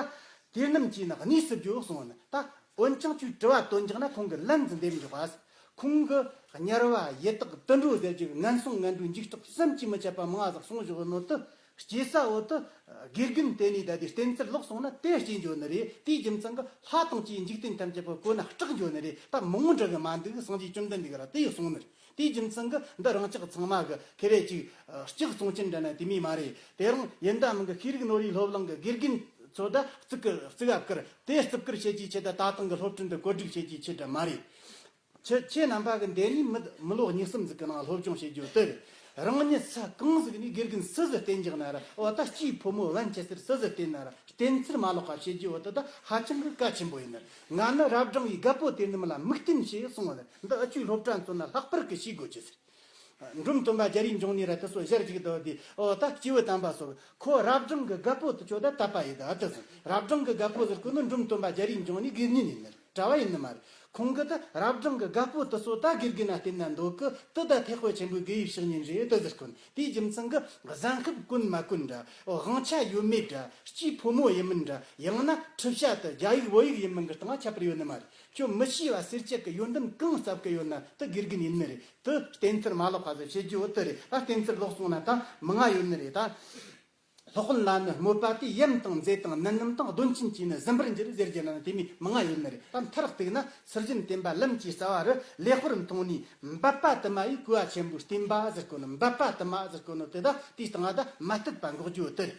དེ་རྣམས་ཀྱིས་ནི་གནས་སུ་བརྗོད་གསུངས་ནི། ད་འོན་ཀྱང་ཁྱོད་དྲི་བ་དོན་རྒྱག་ན་ཁོང་གི་ལན་ཟིག་འདེབས་འཇོག་པ། ཁོང་གི་དམྱལ་བ་ཡི་དྭགས་དུད་འགྲོ་ཟེར་རྒྱུ་གི་ངན་སོང་ངན་འགྲོའི་འཇིགས་སྐྲག་བསམ་གྱིས་མི་ཁྱབ་པ་མང་ང་ཟིག་གསུངས་བཞག་ནོ་དེ། སྐྱེ་ས་འོ་དེ་དགེ་རྒན་བསྟེན་ནས་ད་དེ་བསྟེན་ཚུལ་ལོག་སོང་ན་དེ་སྐྱེ་འགྱོ་ནི་རེད། དེའི་རྒྱུ་མཚན་གྱིས་ལྷ་དང་བཅས་འཇིག་རྟེན་ཐམས་ཅད་པོ་གོ་ན་སྐྲག་འགྱོ་ནི་རེད། ད་མང་པོ་འགྲིག་གི་མ་འདུག་སངས་རྒྱས་བཅོམ་ལྡན་འདས་ཀྱིས་ར་དེ་ཡི་གསུངས་ནི་རེད། དེའི་རྒྱུ་མཚན་གྱིས་འདི་རང་ཅག་ཚང་མ་གི་ཁེ་རེ་ཅིག་ལྕགས་བཙོང་ཅན་འདྲ་ན་དེ་མི་མ་རེད། དེ་རིང་ཡིན་ད་མིན་གི་ཤེས་རིག་ནོར་བུའི་སློབ་གླིང་གི་དགེ་རྒན་ཚོ་ད་གཙུག་གི་གཙུག་ག་བཀུར། དེ་བརྩི་བཀུར་བྱེད་ཀྱི་ཆེད་དུ་ད་ཐེངས་གི་སློབ་ཕྲུག་འདི་བཀོད་སྒྲིག་བྱེད་ཀྱི་ཆེད་དུ་མ་རེད། ཁྱེད་ཁྱེད་རྣམ་པ་གི་འདས་ནས་མི་མི་ལོ་གཉིས་གསུམ་ཟིག་གི་ནང་སློབ་སྦྱོང་བྱེད་རྒྱུ་དེ་རེད། རང་ཉིད་ས་གང་ཟིག་ནས་དགེ་རྒན་སུ་ཟིག་བསྟེན་རྒྱག་ན་ར། འོ་ད་སྐྱེས་ཕོ་མོ་བན་ཆེ་སར་སུ་ཟིག་བསྟེན་ན་ར། བསྟེན་ཚུལ་མ་ལོག་པ་བྱེད་རྒྱུ་འོ་ད་ད་ཧ་ཅང་གི་གལ་ཆེན་པོ་ཡིན་ནི། ང་ནི་རབ་འབྲིང་བའི་རྒད་པོ་དེ་འདི་མི་ལ་མིག་སྟོན་བྱས་གསུངས་པ་རེད། འདི་ཨ་ཆུའི་སློབ་གྲྭ་ཚོ་ན་ལྷག་པར་གི་ཤེས་དགོས་ཀྱི་ཟེར། འབྲོམ་སྟོན་པ་རྒྱ་རིའི་འབྱུང་གནས་ར་དེ་ཚོ་ཞལ་གཅིག་ཏུ་དེ་འོ་ད་སྐྱེས་བུ་དམ་པ་སོགས་ཁོ་རབ་འབྲིང་གི་རྒད་པོ་དེ་ཆོ་ད་དད་པ་ཡིན་ད་ཨ་དེ་ཟེར། རབ་འབྲིང་གི་རྒད་པོ་ཟེར་གོ་ནི་འབྲོམ་སྟོན་པ་རྒྱ་རིའི་འབྱུང་གནས་དགེ་བསྙེན་ཡིན་ནི། གྲྭ་བ་ཡིན་ནི་མ་རེད། ཁོང་གིས་ད་རབ་འབྲིང་གི་རྒད་པོ་དེ་ཚོ་ད་དགེ་རྒན་ན་བསྟེན་ན་འདོད་གི། དེ་ད་ཐེག་དཔལ་ཆེན་པོའི་དགེ་བའི་བཤེས་གཉེན་རེད་དེ་ཟེར་གོ་ནི། དེའི་རྒྱུ་མཚན་གི་གཟན་ཤབ་གོན་མ་གོན་འདྲ། དབང་ཆ་ཡོད་མེད་འདྲ། སྐྱེས་ཕོ་མོ་ཡིན་མིན་འདྲ། ཡང་ན་ཁྲི་བྱ་དེ་རྒྱ་ཡིག་བོད་ཡིག་ཡིན་མིན་གི་སྟེང་ཁྱད་པར་ཡོད་ནི་མ་རེད། ཁྱོད་མི་ཤེས་པ་སེར་སྐྱ་གི་ཡོན་ཏན་གང་བསླབ་གི་ཡོད་ན་དེ་དགེ་རྒན་ཡིན་ནི་རེད། དེ་བསྟེན་ཚུལ་མ་ལོག་པ་ཟེར་བྱེད་རྒྱུ་བོ་དེ་རེད། ད་བསྟེན་ཚུལ་ལོག་སོང་ན་ད་མི་ང་ཡོད་ནི་རེད་ད། སློབ་དཔོན་ལ་ནི་སྨོད་པ་དེས། ཡམས་དང་མཛེ་དང་ནད་རྣམས་དང་། གདོན་ཆེན་གྱིས་ནི་ཟིན་པར་འགྱུར་ཟེར་རྒྱུ་ན་དེ་མོ་མང་ང་ཡོད་ནི་རེད། ད་མཐར་གཏུགས་ན་ཚུལ་བཞིན་བསྟེན་པ་ལམ་གྱི་རྩ་བ་རུ། ལེགས་པར་མཐོང་ནས་འབད་པ་དུ་མ་ཡིས། གུས་པ་ཆེན་པོས་བསྟེན་པ་ཟེར་གོ་ནི། འབད་པ་དུ་མ་ཟེར་གོ་ནི་དེ་ད་དེའི་སྟེང་ང་ད་མ་དད་པ་འགོག་རྒྱུ་དེ་རེད།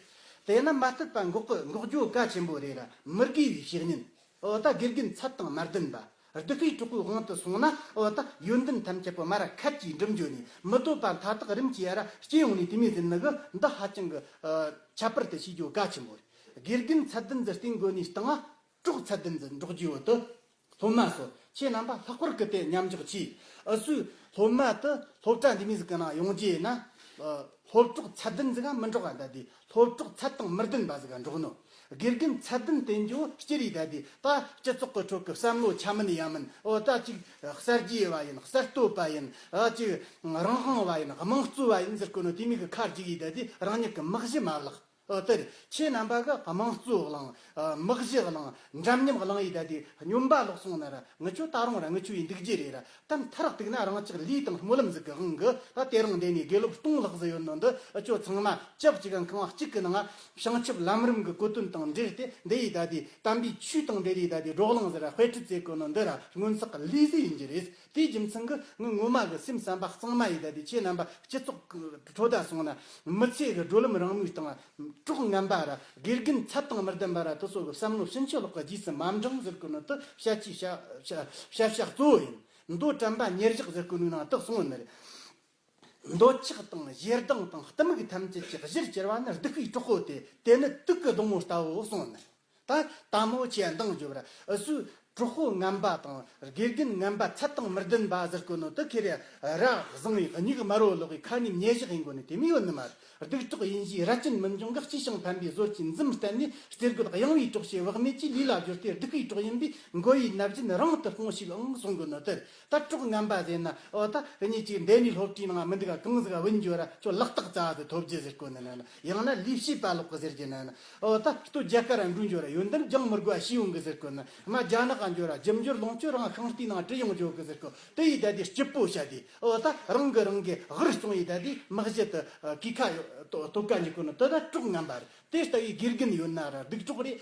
དེས་ན་མ་དད་པ་འགོག་གི་འགོག་རྒྱུ་གལ་ཆེན་པོ་རེད་ར། མི་དགེ་བའི་བཤེས་གཉེན། འོ་ད་དགེ་རྒན་ཚད་དང་མ་ལྡན་པ། སྡིག་པའི་གྲོགས་པོའི་དབང་དུ་སོང་ན་འོ་ད་ཡོན་ཏན་ཐམས་ཅད་པོ་མར་ར་ཁད་ཀྱིས་འགྲིབ་འགྱོ་ནས་མི་འདོད་པ་མཐའ་དག་རིམ་གྱིས་ཡར་ར་སྐྱེ་ཡོང་ནས་དེ་མོ་ཟིན་ནི་གི་འདི་ཧ་ཅང་གི་ཨ་ཁྱད་པར་དུ་ཤེས་རྒྱུ་གལ་ཆེན་པོ་རེད། དགེ་རྒན་ཚད་ལྡན་ཟིག་བསྟེན་དགོས་ནས་སྟེང་ང་གྲོགས་ཚད་ལྡན་ཟིག་འགྲོགས་རྒྱུ་བོ་དུ། སློབ་མ་སོ། ཁྱེད་རྣམ་པ་ལྷག་པར་གི་དེ་མཉམ་འཇོག་གྱིས། ཨུ་སུའི་སློབ་མ་དུ་སློབ་གྲྭ་འདི་མོ་ཟིག་གི་ནང་ཡོང་རྒྱུ་ཡིན་ན། ཨ་སློབ་གྲོགས་ཚད་ལྡན་ཟིག་ག་མི་འགྲོགས་ག་ད་དེ་སློབ་གྲོགས་ཚད་དང་མི་ལྡན་པ་ཟིག་ག་འགྲོགས་ནོ། དགེ་རྒན་ཚད་ལྡན་བསྟེན་རྒྱུ་སྤྱིར་ཡིན་ད་དེ་ད་སྤྱི་ཚོགས་ཀྱི་ཁྲོད་ཀྱི་བསམ་བློ་འཆམ་མིན་ཡ་མིན་འོ་ད་ཅིག་གསར་བརྗེ་བ་ཡིན། གསར་གཏོད་པ་ཡིན། ཨ་ཅིག་རང་དབང་བ་ཡིན། དམངས་གཙོ་བ་ཡིན་ཟེར་གོ་ནོ་དེ་མོ་གི་ཁ་རྒྱུག་ཡིན་ད་དེ་རང་ཉིད་ཀྱི་མི་གཞི་མ་བརླག་ཨོ་དེ་རེད། ཁྱེད་རྣམ་པ་གི་དམངས་གཙོ་གླེང་། ཨ་མི་གཞི་གླེང་། འདྲ་མཉམ་གླེང་ཡིན་ད་དེ་སྨྱོན་པ་ལོག་སོང་ན་ར་ངི་ཆོ་ད་རུང་ར་ངི་ཆོ་ཡིན་འདུག་རྒྱུ་རེད་ར། ད་མཐར་གཏུགས་ན་རང་ཅག་ལུས་དང་སྨོན་ལམ་ཟིག་གི་དབང་གི་ད་དེ་རིང་འདི་ནས་དགེ་སློབ་སྟོང་ལྷག་ཟིག་ཡོད་ནོ་འདི་ཨ་ཅོ་ཚང་མ་ཅབ་ཅིག་ག་ཁང་བ་གཅིག་གི་ནང་བྱང་ཆུབ་ལམ་རིམ་གི་གོ་དོན་དང་འབྲེལ་ཏེ་འདི་ཡིན་ད་དེ་དམ་པའི་ཆོས་དང་འབྲེལ་ཡིན་ད་དེ་བགྲོ་གླེང་ཟིག་ར་དཔེ་ཁྲིད་ཟེར་གོ་ནོ་འདི་ར་སྔོན་བསགས་ལུས་ཟིག་ཡིན་རྒྱུ་རེད། དེའི་རྒྱུ་མཚན་གྱིས་ངས་ངོ་མ་གི་སེམས་བསམ་པ་གཙང་མ་ཡིན་ད་དེ་ཁྱེད་རྣམ་པ་སྤྱི་ཚོགས་ཀྱི་ཁྲོད་ད་སོང་ན་མི་ཚེ་གི་བགྲོད་ལམ་རིང་མོའི་སྟེང་གྲོགས་ངན་པ་ར་དགེ་རྒན་ཚད་དང་མི་ལྡན་པ་ར་དེ་ཚོ་གི་བསམ་བློ་ཕྱིན་ཅི་ལོག་གི་རྗེས་སུ་མ་འབྲང་ཟེར་གོ་ནོ་དེ་བཤད་ཀྱི་བཤད་བཤད་བཤད་བྱ་གཙོ་བོ་ཡིན། མདོ་དྲན་པ་ཉེར་བཞག་ཟེར་གོ་ནོའི་ནང་དེ་གསུངས་ཡོད་ནི་རེད། འདོད་ཆགས་དང་ཞེ་སྡང་དང་གཏི་མུག་ཐམས་ཅད་ཀྱི་གཞིར་གྱུར་པ་ནི་སྡིག་པའི་གྲོགས་པོ་སྟེ། དེ་ནི་དུག་གི་སྡོང་བོ་ལྟ་བུའོ་གསུངས་ནི། ད་ལྟ་མོ་ཆེ་འདང་བརྗོད་པར་ཨུ་སུའི་གྲོགས་པོ་ངན་པ་དང་དགེ་རྒན་ངན་པ་ཚད་དང་མི་ལྡན་པ་ཟེར་གོ་ནོ་དེ་ཁེ་རེ་ར་བཟང་བའི་སྙིགས་དམར་བོ་ལོག་གི་ཁ་ནས་ཉེས་བཞག་ཡིན་དགོས་ནི་དེ་མི་ཡོད་ནི་མ་རེད། སྡིག་གྲོགས་ཡིན་ཞེས་ར་སྤྱིན་མི་འབྱུང་གི། གཅེས་ཤིང་ཕན་པའི་ཟོལ་གྱིས་འཛུམ་བསྟན་ནས། རྩེ་རྒོད་གཡེང་བའི་གྲོགས་བྱེད་བག་མེད་ཀྱིས། ལུས་ལ་སྦྱོར་ཏེ་སྡིག་པའི་གྲོགས་ཡིན་པས། མགོ་ཡི་ནད་གཞན་རང་དུ་སྤོངས་ཤིག་ཨང་གསུང་གོ་ནོ་དེ་རེད། ད་གྲོགས་ངན་པ་ཟེར་ན་འོ་ད་རེ་གཉིས་ཀྱིས་འདས་ནས་སློབ་གྲྭའི་ནང་མི་འདུག་ག་གང་ཟིག་ག་བུད་འགྱོ་ར་ཁྱོད་ལག་རྟགས་རྩ་ཟིག་ཐོབ་རྒྱུ་ཟེར་གོ་ནི་ན་ན། ཡང་ན་ལས་བྱེད་པ་ལོག་གི་ཟེར་རྒྱུ་ན་ན། འོ་ད་སྟོད་རྒྱ་གར་ར་འགྲོ་འགྱོ་ར་ཡོན་ཏན་སྦྱང་མི་དགོས་པ་ཤེས་ཡོང་གི་ཟེར་གོ་ནི། མ་རྒྱ་ནག་ག་འགྱོ་ར་རྒྱུ་འབྱོར་ལོངས་སྤྱོད་རང་ཤིང་རྟའི་ནང་བྲིས་ཡོང་འགྱོ་གི་ཟེར་གོ། དེ་ཡིས་ད་དེ་སྐྱིད་པོ་བྱ་དེ་འོ་ད་རང་གི་རང་གི་ཧུར་བརྩོན་ཡིས་ད་དེ་མི་གཞི་དུ་གི་ཁ་ཡོད་དོ་དོ་ཀ་འཇུག་གོ་ནི་དེ་ད་གྲོགས་ངན་པ་རེད། དེ་ལྟ་བུའི་དགེ་རྒན་ཡོད་ན་ར་སྡིག་གྲོགས་རེད།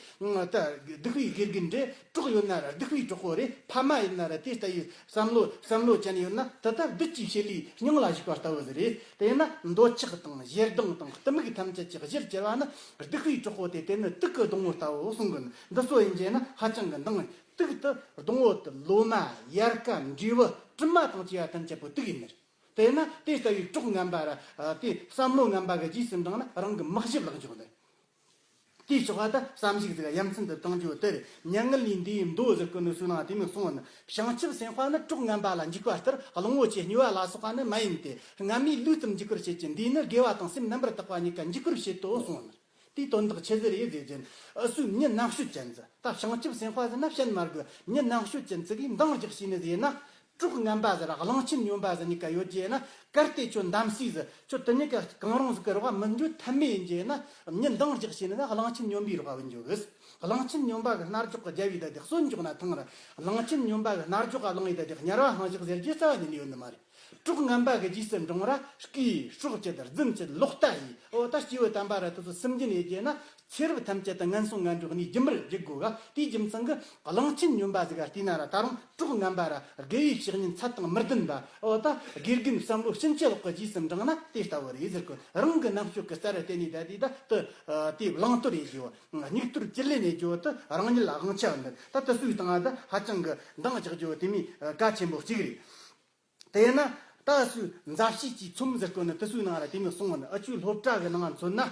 ད་སྡིག་པའི་དགེ་རྒན་རེད། གྲོགས་ཡོད་ན་ར་སྡིག་པའི་གྲོགས་པོ་རེད། ཕ་མ་ཡིན་ན་ར་དེ་ལྟ་བུའི་བསམ་བློ་བསམ་བློ་ཅན་ཡོད་ན་དེ་ལྟར་བདུད་ཀྱི་བྱེད་ལས་སྙིང་ལ་ཞུགས་པ་ལྟ་བུ་ཟིག་རེད། དེས་ན་འདོད་ཆགས་དང་ཞེ་སྡང་དང་གཏི་མུག་ཐམས་ཅད་ཀྱི་གཞིར་གྱུར་པ་ནི་སྡིག་པའི་གྲོགས་པོ་སྟེ། དེ་ནི་དུག་གི་སྡོང་བོ་ལྟ་བུ་གསུང་གི་ནི་འདི་ཚོ་ཡིན་རྒྱུ་ན་ཧ་ཅང་གི་འདང་། དུག་དེ་སྡོང་བོ་དེ་ལོ་མ་ཡལ་ག་འབྲས་བུ་དྲི་མ་དང་བཅས་པ་ཐམས་ཅད་པོ་དུག་ཡིན་ནི་རེད། དེས་ན་དེ་ལྟ་བུའི་གྲོགས་ངན་པ་ར་དེ་བསམ་བློ་ངན་པ་གི་རྗེས་སུ་འབྲངས་ན་རང་གི་མི་གཞི་བརླག་འཇོག་ནི། དེའི་ཕྱོགས་ལ་ད་བསམ་གཞིག་ཟིག་ཡ་མཚན་དུ་བཏང་རྒྱུ་དེར་མྱ་ངན་ལས་འདས་མདོ་ཟེར་གོ་ནི་སུ་ནང་དེ་མོ་གསུངས་ནི། བྱང་ཆུབ་སེམས་དཔའ་ནི་གྲོགས་ངན་པ་ལ་འཇིགས་པ་ལྟར། གླང་བོ་ཆེ་སྨྱོ་བ་ལ་སོགས་པ་ནི་མ་ཡིན་ཏེ། སྔ་མའི་ལུས་ཙམ་འཇིགས་པར་བྱེད་ཀྱི། འདིས་ནི་དགེ་བ་དང་སེམས་རྣམ་པར་དག་པ་གཉིས་ཀ་འཇིགས་པར་བྱེད་དོ་གསུངས་ནི། དེའི་དོན་དག་ཆི་ཟིག་རེད་ཟེར་གྱིན། ཨུ་སུའི་མྱི་རྣམ་དཔྱོད་ཅན་ཟིག་ད་བྱང་ཆུབ་སེམས་དཔའ་ཟེར་ན་བཤད་མ་དགོས། མྱི་རྣམ་དཔྱོད་ཅན་ཟིག་གིས་འདང་རྒྱག་ཤེས་ནི་ཟེར་ན། གྲོགས་ངན་པ་ཟེར་ར་གླང་ཆེན་སྨྱོན་པ་ཟེར་གཉིས་ཀ་ཡོད་རྒྱུ་ན། གལ་ཏེ་ཁྱོད་འདམ་སྲིད་ཟིག་ཁྱོད་དེ་གཉིས་ཀ་གང་རུང་ཟིག་གི་རོགས་མི་འཇོན་ཐབས་མེད་ཡིན་རྒྱུ་ན། མྱི་འདང་རྒྱག་ཤེས་ནི་ན་གླང་ཆེན་སྨྱོན་པའི་རོགས་བུད་འགྱོ་གི། གླང་ཆེན་སྨྱོན་པ་གི་རྣ་རྒྱོག་གི་རྒྱབ་བི་ད་དེ་གསོན་འཇོག་ན་ཐང་ར། གླང་ཆེན་སྨྱོན་པ་གི་རྣ་རྒྱོག་ག་ལངས་བི་ད་དེ་དམྱལ་བ་ལྷུང་བཞག་ཟེར་རྒྱུ་རྩ་བ་ཉིད་ནས་ཡོད་ནི་མ་རེད། གྲོགས་ངན་པ་གི་རྗེས་སུ་འབྲང་ར་སྐྱེས་སྲོག་བཅད་རྫུན་བཅད་ལོག་ལྟ་ཡིས། འོ་ད་སྐྱེས་བུ་དམ་པ་ར་དེ་ཚོ་སུན་འབྱིན་ཡེད་རྒྱུ་ན་ཚེ་རབས་ཐམས་ཅད་དུ་ངན་སོང་ངན་འགྲོའི་གནས་རྒྱུན་པར་འཇུག་དགོས་ག་དེའི་རྒྱུ་མཚན་གྱིས་གླང་ཆེན་སྨྱོན་པ་ཟིག་ག་བལྟས་ན་ར་ད་རུང་གྲོགས་ངན་པ་ར་དགེ་བའི་བཤེས་གཉེན་ཚད་དང་མི་ལྡན་པ། འོ་ད་དགེ་རྒན་བསམ་བློ་ཕྱིན་ཅི་ལོག་གི་རྗེས་སུ་འབྲང་ན་དེ་ལྟ་བུ་རེད་ཟེར་གོ། རང་གི་རྣམ་དཔྱོད་ཀྱི་རྩལ་ར་བརྟེན་ནས་ད་དེ་ད་དེ་དེ་བླང་དོར་ཡེད་རྒྱུ། སྙིགས་དོར་བཅུད་ལེན་ཡེད་རྒྱུ་དེ་རང་ཉིད་ལ་དབང་ཆ་ཡོད་ནི། ད་དེ་ཚོའི་སྟེང་ང་ད་ཧ་ཅང་གི་འདང་རྒྱག་རྒྱུ་དེ་མོ་གལ་ཆེན་པོ་གཅིག་རེད། དེས་ན་ད་སུས་མཛའ་བཤེས་ཀྱི་ཚོམས་ཟེར་གོ་ནི་དེ་ཚོའི་ནང་ར་དེ་མོ་གསུངས་ནི། ཨ་ཆུའི་སློབ་གྲྭ་གི་ནང་མཚོན་ན་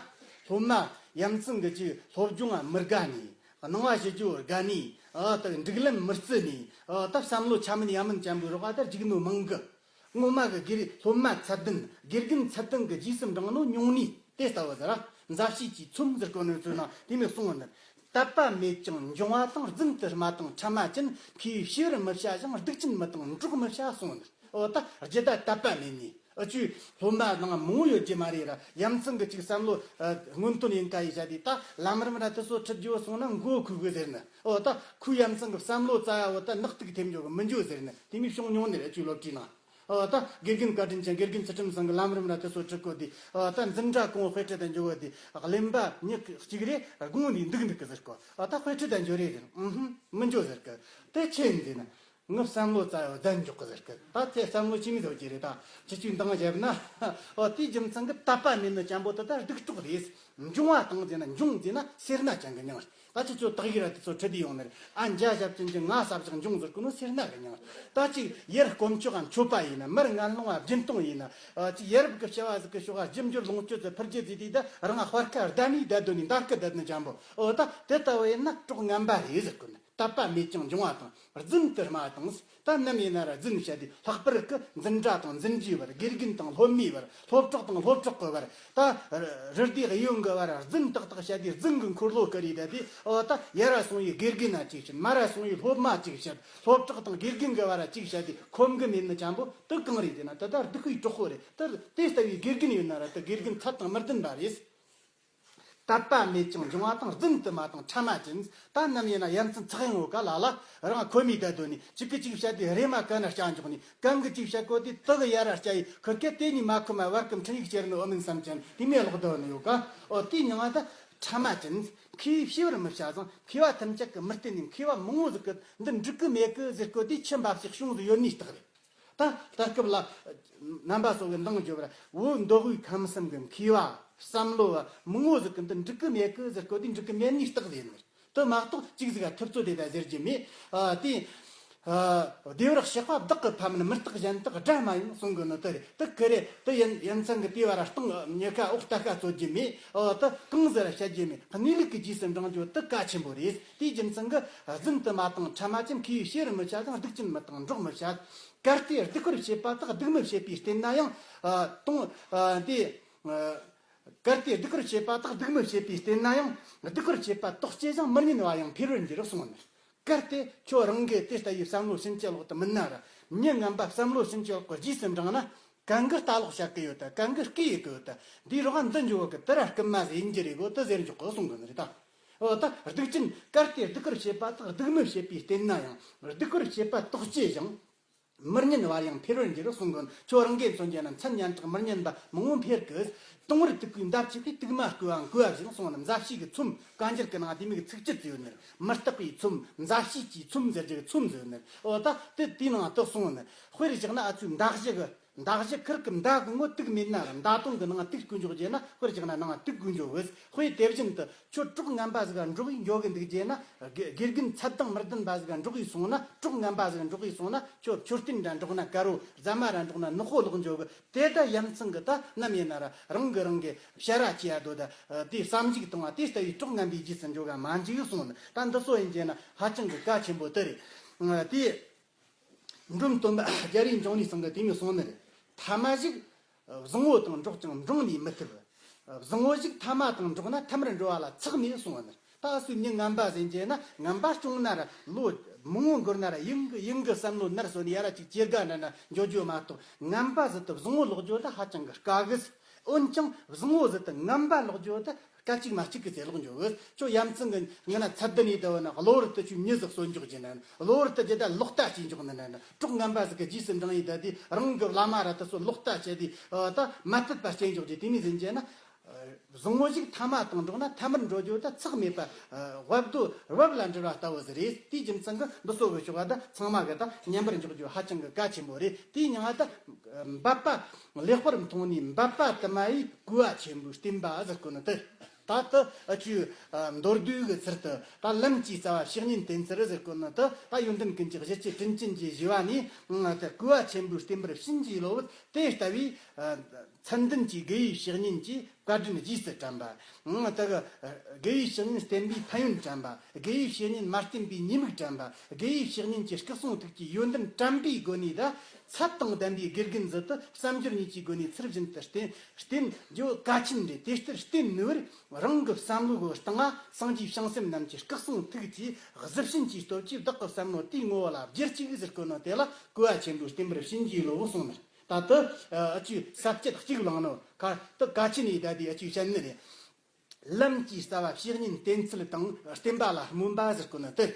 སློབ་མ་ཡ་མཚན་གི་ཅིག་སློབ་སྦྱོང་ང་མི་དགའ་ནི། སྣང་བ་ཞི་རྒྱུ་དགའ་ནི། ཨ་ད་སྒྲིག་ལམ་མི་བརྩི་ནི། ཨ་ད་བསམ་བློ་ཆ་མིན་ཡ་མིན་ཅན་པོའི་རོགས་ཨ་ད་རྒྱུག་ནོ་མང་གི། ངོ་མ་གི་དགེ་རེ་སློབ་མ་ཚད་ལྡན་དགེ་རྒན་ཚད་ལྡན་གི་རྗེས་སུ་འབྲང་ནོ་ཉུང་ནི་དེ་ལྟ་བུ་ཟེར་ར། མཛའ་བཤེས་ཀྱི་ཚོམས་ཟེར་གོ་ནོ་ཚོའི་ནང་དེ་མོ་གསུངས་ནི། དད་པ་མེད་ཅིང་འབྱུང་བ་དང་། རྫུན་དུ་སྨྲ་དང་ཕྲ་མ་ཅན། མཁས་པའི་བཤེས་པར་མི་བྱ་ཞིང་། སྡིག་ཅན་མི་དང་འགྲོགས་མི་བྱ་གསུངས་ནི། འོ་ད་རྒྱུ་ད་དད་པ་མེད་ནི། ཨ་ཆུའི་སློབ་མ་ནང་མང་བོ་ཡོད་རྒྱུ་མ་རེད་ར། ཡ་མཚན་གི་ཅིག་བསམ་བློ་ཨ་སྔོན་ཐོན་ཡིན་ཀ་ཡི་བྱ་དེ་ད་ལམ་རིམ་ར་དེ་ཚོ་ཁྲིད་རྒྱུ་སོང་ན་མགོ་ཁུག་གི་ཟེར་ནི། འོ་ད་ཁོའི་ཡ་མཚན་གི་བསམ་བློ་རྩ་ཡ་བོ་ད་ནག་ཐིག་ཐེབས་འགྱོ་གི་མི་འགྱོ་ཟེར་ནི། དེ་མོ་བྱུང་མྱོང་ནི་རེད་ཨ་ཆུའི་སློབ་གྲྭའི་ནང་། འོ་ད་དགེ་རྒན་བཀའ་དྲིན་ཅན་དགེ་རྒན་ཚུལ་ཁྲིམས་ཚང་གི་ལམ་རིམ་ར་དེ་ཚོ་ཁྲིད་གོ་དེ། འོ་ད་འཛིན་གྲྭ་གོང་དཔེ་ཁྲིད་དང་འགྱོ་གོ་དེ་གླེན་པ་མྱི་གཅིག་རེ་དགོངས་ནས་འདུག་འདུག་གི་ཟེར་གོ། འོ་ད་དཔེ་ཁྲིད་དང་འགྱོ་རེ་ཟེར། ཨུ་ཧུམ་མི་འགྱོ་ཟེར་གི། དེ་ཆི་ཡིན་ཟེར་ན། ངའི་བསམ་བློ་རྩ་བ་བདེན་འཇོག་གི་ཟེར་གི། ད་དེ་བསམ་བློ་ཅི་མི་ཟོ་གི་རེད། ད་ཁྱེད་ཆོས་འདང་བརྒྱབ་ན། ཨོ་དེའི་རྒྱུ་མཚན་གི་དད་པ་མེད་ནི་ཅན་པོ་དེ་ད་སྡིག་གྲོགས་རེད། འབྱུང་བ་དང་ཟེར་ན། འབྱུང་ཟེར་ན་སེར་སྣ་ཅན་གི་མྱིང་རེད། ད་ཁྱེད་ཆོ་དག་ཡིག་ར་དེ་ཚོ་ཁྲིད་དུ་ཡོང་ནི་རེད། ཨ་འཇའ་ཞབས་ཅན་གྱི་ང་ས་བཞག་འབྱུང་ཟེར་གོ་ནོ་སེར་སྣ་གི་མྱིང་རེད། ད་ཅིག་ཡར་དཀོན་མཆོག་ག་མཆོད་པ་ཡིན་ན། མར་ངན་སློང་བ་སྦྱིན་གཏོང་ཡིན་ན། ཨ་ཅིག་ཡ་རབས་ཀྱི་བྱ་བ་ཟིག་གི་ཕྱོགས་ག་རྒྱུ་འབྱོར་ལོངས་སྤྱོད་ཚེ་ཕུལ་རྒྱུ་ཟིག་དེ། ད་རང་དཔར་ཁ་བརྡ་ནི་བསྡད་དོ་ནི་འདར་གི་བསྡད་ནི་ཅན་པོ། ཨོ་ད་དེ་ལྟ་བུ་ཡིན་ན་གྲོགས་ངན་པ་རེད་ཟེར་གོ་ནི། དད་པ་མེད་ཅིང་འབྱུང་བ་དང་། རྫུན་དུ་སྨྲ་དང་། ད་ནམ་ཡིན་ན་ར་རྫུན་བཤད་དེ། ལྷག་པར་གི་འཛིན་གྲྭ་དང་འཛིན་གྲྭའི་བར། དགེ་རྒན་དང་སློབ་མའི་བར། སློབ་གྲོགས་དང་སློབ་གྲོགས་ཀྱི་བར། ད་རི་རྡེ་གཡས་གཡོན་གི་བར་རྫུན་ཏག་ཏག་བཤད་དེ། རྫུན་གི་འཁོར་ལོ་ཀི་རེད་ད་དེ། ཨོ་ད་ཡར་ར་སོང་ཡི་དགེ་རྒན་ན་གཅིག་བཤད། མར་ར་སོང་ཡི་སློབ་མ་གཅིག་བཤད། སློབ་གྲོགས་དང་དགེ་རྒན་གི་བར་ར་གཅིག་བཤད་དེ། ཁོམ་གི་མེད་ནི་ཅན་པོ་དེ་གང་རེད་ཟེར་ན། དེ་ད་སྡིག་པའི་གྲོགས་པོ་རེད། དེ་དེ་ལྟ་བུའི་དགེ་རྒན་ཡོད་ན་ར་དེ་དགེ་རྒན་ཚད་དང་མི་ལྡན་པ་རེད། དད་པ་མེད་ཅིང་འབྱུང་བ་དང་། རྫུན་དུ་སྨྲ་དང་ཕྲ་མ་ཅན། ད་ནམ་ཡིན་ན་ཡ་མཚན་ཚེགས་ཡངས་བོ་ག་ལ་ལ་རང་ཁོ་མི་བསྡད་དོ་ནི། གཅིག་གི་གཅིག་བཤད་དེ་རེ་མ་གན་ན་སྐྱ་འཇོག་ནི། གན་གི་གཅིག་བཤད་གོ་དེ་དག་ཡར་ར་སྐྱ་ཡི། ཁུར་ཁེ་དེ་ནི་མ་ཁོ་མ་བར་གི་འཕྲིན་ཡིག་ཁྱེར་ནི་འོ་མིན་བསམ་ཅན་དེ་མེ་ལོག་དོ་ནི་ཡོད་ག། ཨོ་དེ་མྱིང་ང་ད་ཕྲ་མ་ཅན། མཁས་པས་བྱས་པར་མི་བྱ་ཟིན། མཁས་པ་ཐམས་ཅད་ཀྱིས་མི་བསྟེན་ནི། མཁས་པ་མང་བོ་ཟིག་གིས་འདི་འགྲིག་གི་མེད་གི་ཟེར་གོ་དེ་ཆུ་འབབ་ཞིག་བྱུང་ཟིག་ཡོད་ནི་རྟགས་རེད། ད་ད་སྐབས་ལ་རྣམ་པ་ཚོ་གི་འདང་རྒྱོབ་ར། བོད་མདོ་དབུས་ཁམས་གསུམ་གི་མཁས་པ་བསམ་བློ་བ་མང་བོ་ཟིག་གི་འདི་འགྲིག་གི་མེད་གི་ཟེར་གོ་དེ་འགྲིག་གི་མེད་ནི་རྟགས་ཟེར་ནི། དེ་མ་གཏོགས་གཅིག་ཟིག་ག་ཐུབ་ཚོད་དེ་ད་ཟེར་རྒྱུ་མེད། ཨ་དེ་ཨ་བདེ་བར་གཤེགས་པ་བདག་གི་ཕ་མིན། མི་རྟག་གཞན་དག་དགྲ་མ་ཡིན་གསུང་གི་ནི་དེ་རེད། དེ་ཀི་རེད། དེ་ཡིན་ཡིན་ཚང་གི་དེ་བ་ར་སྟེང་ཉེ་ཁ་འོག་ལྟ་ཁ་རྩོད་རྒྱུ་མེད། ཨོ་དེ་གང་ཟེར་ར་བཤད་རྒྱུ་མེད། གནས་ལུགས་ཀྱི་རྗེས་སུ་འབྲང་རྒྱུ་དེ་གལ་ཆེན་པོ་རེད། དེའི་རྒྱུ་མཚན་གྱིས་རྫུན་དུ་སྨྲ་དང་ཕྲ་མ་ཅན། མཁས་པས་བྱས་པར་མི་བྱ་ཞིང་། སྡིག་ཅན་མི་བཏང་འགྲོགས་མི་བྱ། གལ་ཏེ་སྡིག་པར་བྱེད་པ་དག་སྡིག་མི་བྱེད་པས་བསྟེན་ན་ཡང་། ཨ་དང་། ཨ་དེ་ཨ་གལ་ཏེ་སྡིག་པར་བྱེད་པ་དག་སྡིག་མི་བྱེད་པས་བསྟེན་ན་ཡང་། སྡིག་པར་བྱེད་པ་དག་བྱས་ཀྱང་། མི་སྙན་པ་ཡང་འཕེལ་བར་འགྱུར་གསུངས་ནས། གལ་ཏེ་ཁྱོད་རང་གིས་དེ་ལྟ་བུའི་བསམ་བློ་ཕྱིན་ཅི་ལོག་ཏུ་མིན་ན་ར། མྱི་ངན་པ་བསམ་བློ་ཕྱིན་ཅི་ལོག་གི་རྗེས་སུ་འབྲངས་ན། གན་གི་ལྟ་ལོག་བྱ་གི་ཡོད་ད། གན་གི་སྐྱེ་ཡི་གི་ཡོད་ད། འདིའི་རོགས་འདི་འཇོག་གི་དེ་ར་རྐུན་མ་ཟིག་ཡིན་རྒྱུ་རེད་གོ། དེ་ཟེར་འཇོག་གི་གསུང་གི་ནི་རེད་ད། འོ་ད་སྡིག་ཅན། གལ་ཏེ་སྡིག་པར་བྱེད་པ་དག་སྡིག་མི་བྱེད་པས་བསྟེན་ན་ཡང་། སྡིག་པར་བྱེད་པ་དག་བྱས་ཀྱང་། མི་སྙན་པ་ཡང་འཕེལ་བར་འགྱུར་གསུང་གི་ནི། ཁྱོད་རང་གིས་མཚོན་རྒྱུ་ན་མཚན་སྙན་གྲགས་མི་སྙན་པ་མང་བོ་འཕེལ་གི། དུང་བར་དུག་གིས་འདབ་ཆགས་པས། དུག་མ་བསྐོལ་བ་འགོས་པ་བཞིན་གསུངས་ནི། མཛའ་བཤེས་ཀྱི་ཚོམས། བཀའ་འགྱུར་གྱི་ནང་དེ་མོ་གི་ཚིགས་བཅད་ཡོད་ནི། མི་རྟག་པའི་ཚོམས། མཛའ་བཤེས་ཀྱི་ཚོམས་ཟེར་རྒྱུ་གི་ཚོམས་ཟེར་ནི། འོ་ད་དེ་དེའི་ནང་དུ་གསུངས་ནི། དཔེར་བཞག་ན་ཨ་ཚོས་མདའ་གཞུ་གི་མདའ་གཞུ་ཁུར་གི་མདའ་གི་ངོ་དུག་མེད་ན་ར། མདའ་དོང་གི་ནང་དུག་བསྐོལ་འཇོག་རྒྱུ་ན། དཔེར་བཞག་ན་ནང་དུག་བསྐོལ་འཇོག་གི། དཔེ་དེ་བཞིན་དུ་ཁྱོད་གྲོགས་ངན་པ་ཟིག་ག་འགྲོགས་ཡི་འགྱོ་གི་འདུག་རྒྱུ་ན། དགེ་དགེ་རྒན་ཚད་དང་མི་ལྡན་པ་ཟིག་ག་འགྲོགས་ཡི་སོང་ན། གྲོགས་ངན་པ་ཟིག་ག་འགྲོགས་ཡི་སོང་ན། ཁྱོད་མཆོད་རྟེན་འདྲ་འགྲོགས་ན་དཀར་བོ། ཟ་མ་ར་འགྲོགས་ན་ནག་པོ་ལོག་འགྱོ་གི། དེ་ད་ཡ་མཚན་གི་ད་ནམ་ཡིན་ན་ར་རང་གི་རང་གི་བྱ་ར་བྱེད་ཡ་དོ་ད། དེ་བསམ་གཞིག་གཏོང་བ་དེ་ལྟ་བུའི་གྲོགས་ངན་པའི་རྗེས་སུ་འགྲོ་ག་མ་འཇུག་གསུངས་ནི། ད་འདི་ཚོ་ཡིན་རྒྱུ་ན་ཧ་ཅང་གི་གལ་ཆེན་པོ་དེ་རེད། དེ། འབྲོམ་སྟོན་པ་རྒྱལ་བའི་འབྱུང་གནས་ཚང་གི་དེ་མོ་གསུངས་ནི་རེད། ཐ་མ་ཞིག་བཟང་བོ་དང་འགྲོགས་ཀྱང་འབྲང་ནས་མི་ཐུབ། བཟང་བོ་ཞིག་ཐ་མ་དང་འགྲོགས་ན་ཐ་མར་འགྲོ་བ་ལ་ཚེགས་མེད་གསུངས་ནི། ད་སུ་མྱི་ངན་པ་ཟེར་རྒྱུ་ན་ངན་པ་བྱུང་ན་ར་ལོ་མང་བོ་འགོར་ན་ར་ཡང་གི་ཡང་གི་བསམ་བློ་ནར་སོན་ནས་ཡ་ར་ཅིག་ཇེ་དགའ་འདྲ་ན་འགྱོ་རྒྱུ་མ་གཏོགས། ངན་པ་ཟིག་ཏུ་བཟང་བོ་ལོག་རྒྱུ་ད་ཧ་ཅང་གི་དཀའ་གི། འོན་ཀྱང་བཟང་བོ་ཟིག་ཏུ་ངན་པ་ལོག་རྒྱུ་ད། སྐད་ཅིག་མ་གཅིག་གི་ཚེ་ལོག་འགྱོ་གི། ཁྱོད་ཡ་མཚན་གི་ངི་ན་ཚད་ལྡན་ཡིན་ད་བ་ན། གློ་བུར་དུ་ཁྱོད་མྱི་ཟིག་གསོད་འཇོག་རྒྱུ་ན། གློ་བུར་དུ་རྒྱུ་ད་ལོག་ལྟ་བྱེད་འཇོག་ནི་ན། གྲོགས་ངན་པ་ཟིག་གི་རྗེས་སུ་འབྲང་ཡིན་ད། དེ་རང་གི་བླ་མ་ར་དེ་ཚོ་ལོག་ལྟ་བྱེད་དེ། ཨ་ད་མ་དད་པ་སྐྱེ་འཇོག་རྒྱུ་དེ་མོ་ཟིག་ཡིན་རྒྱུ་ན། བཟང་བོ་ཞིག་ཐ་མ་དང་འགྲོགས་ན་ཐ་མར་འགྲོ་རྒྱུ་ད་ཚེགས་མེད་པ། བབ་རྡོ་བབ་ལ་འགྲིལ་བ་ལྟ་བུ་ཟིག་རེད། དེའི་རྒྱུ་མཚན་གི་འདི་ཚོ་གི་ཕྱོགས་ད་ཚང་མ་གི་ད་ཉན་པར་འཇོག་རྒྱུ་ཧ་ཅང་གི་གལ་ཆེན་པོ་རེད། དེའི་མྱིང་ང་ད་འབད་པ་ལེགས་པར་མཐོང་ནས། འབད་པ་དུ་མ་ཡིས་གུས་པ་ཆེན་པོས་བསྟེན་པ་ཟེར་གོ་ནི་དེ། ད་ལྟ་ཨ་ཅུ་མདོར་བསྡུས་ཀྱི་ཚུལ་དུ། ད་ལམ་གྱི་རྩ་བ་བཤེས་གཉེན་བསྟེན་ཚུལ་ཟེར་གོ་ནི་དེ། ད་ཡོན་ཏན་ཀུན་གྱི་གཞི་བཅུད་དྲིན་ཅན་གྱི་ཞི་བ་ནས། ཨ་དེ་གུས་པ་ཆེན་པོས་བསྟེན་པར་བྱིན་གྱིས་རློབས། དེ་ལྟ་བུའི་ཨ་མཚན་ལྡན་གྱི་དགེ་བའི་བཤེས་གཉེན་གྱི་བཀའ་དྲིན་རྗེས་སུ་དྲན་པ། ཨ་དེ་གི་དགེ་བའི་བཤེས་གཉེན་བསྟེན་པའི་ཕན་ཡོན་དྲན་པ། དགེ་བའི་བཤེས་གཉེན་མ་བསྟེན་པའི་ཉེས་དམིགས་དྲན་པ། དགེ་བའི་བཤེས་གཉེན་གྱི་སྐུ་གསུང་ཐུགས་ཀྱི་ཡོན་ཏན་དྲན་པའི་སྒོ་ནས། ད་ཚད་དང་ལྡན་པའི་དགེ་རྒན་ཟིག་ཏུ་བསམ་སྦྱོར་གཉིས་ཀྱི་སྒོ་ནས་ཚུལ་བཞིན་དུ་བསྟེན་བསྟེན་རྒྱུ་གལ་ཆེན་རེད། དེ་ལྟར་བསྟེན་ནུས་པར་རང་གི་བསམ་བློའི་སྒོ་སྟེང་ང་སངས་རྒྱས་བྱང་སེམས་རྣམས་ཀྱི་སྐུ་གསུང་ཐུགས་ཀྱི་གཟི་བྱིན་གྱིས་སྟོབས་ཀྱིས་བདག་གི་བསམ་བློ་དེའི་ངོ་བོ་ལ་བསྒྱུར་ཅིག་ཟེར་གོ་ནོ་དེ་ལ་གུས་པ་ཆེན་པོས་བསྟེན་པར་བྱིན་གྱིས་རློབས་གསུངས་ནས། ད་ལྟ་ཨ་ཅུ་ས་བཅད་གཅིག་བླངས་ནོ་ཁ་ད་གལ་ཆེ་ནི་ད་དེ་ཨ་ཅུ་བཤད་ནི་རེད། ལམ་གྱི་རྩ་བ་བཤེས་གཉེན་བསྟེན་ཚུལ་དང་བསྟེན་པ་ལ་སྨོན་པ་ཟེར་གོ་ནི་དེ།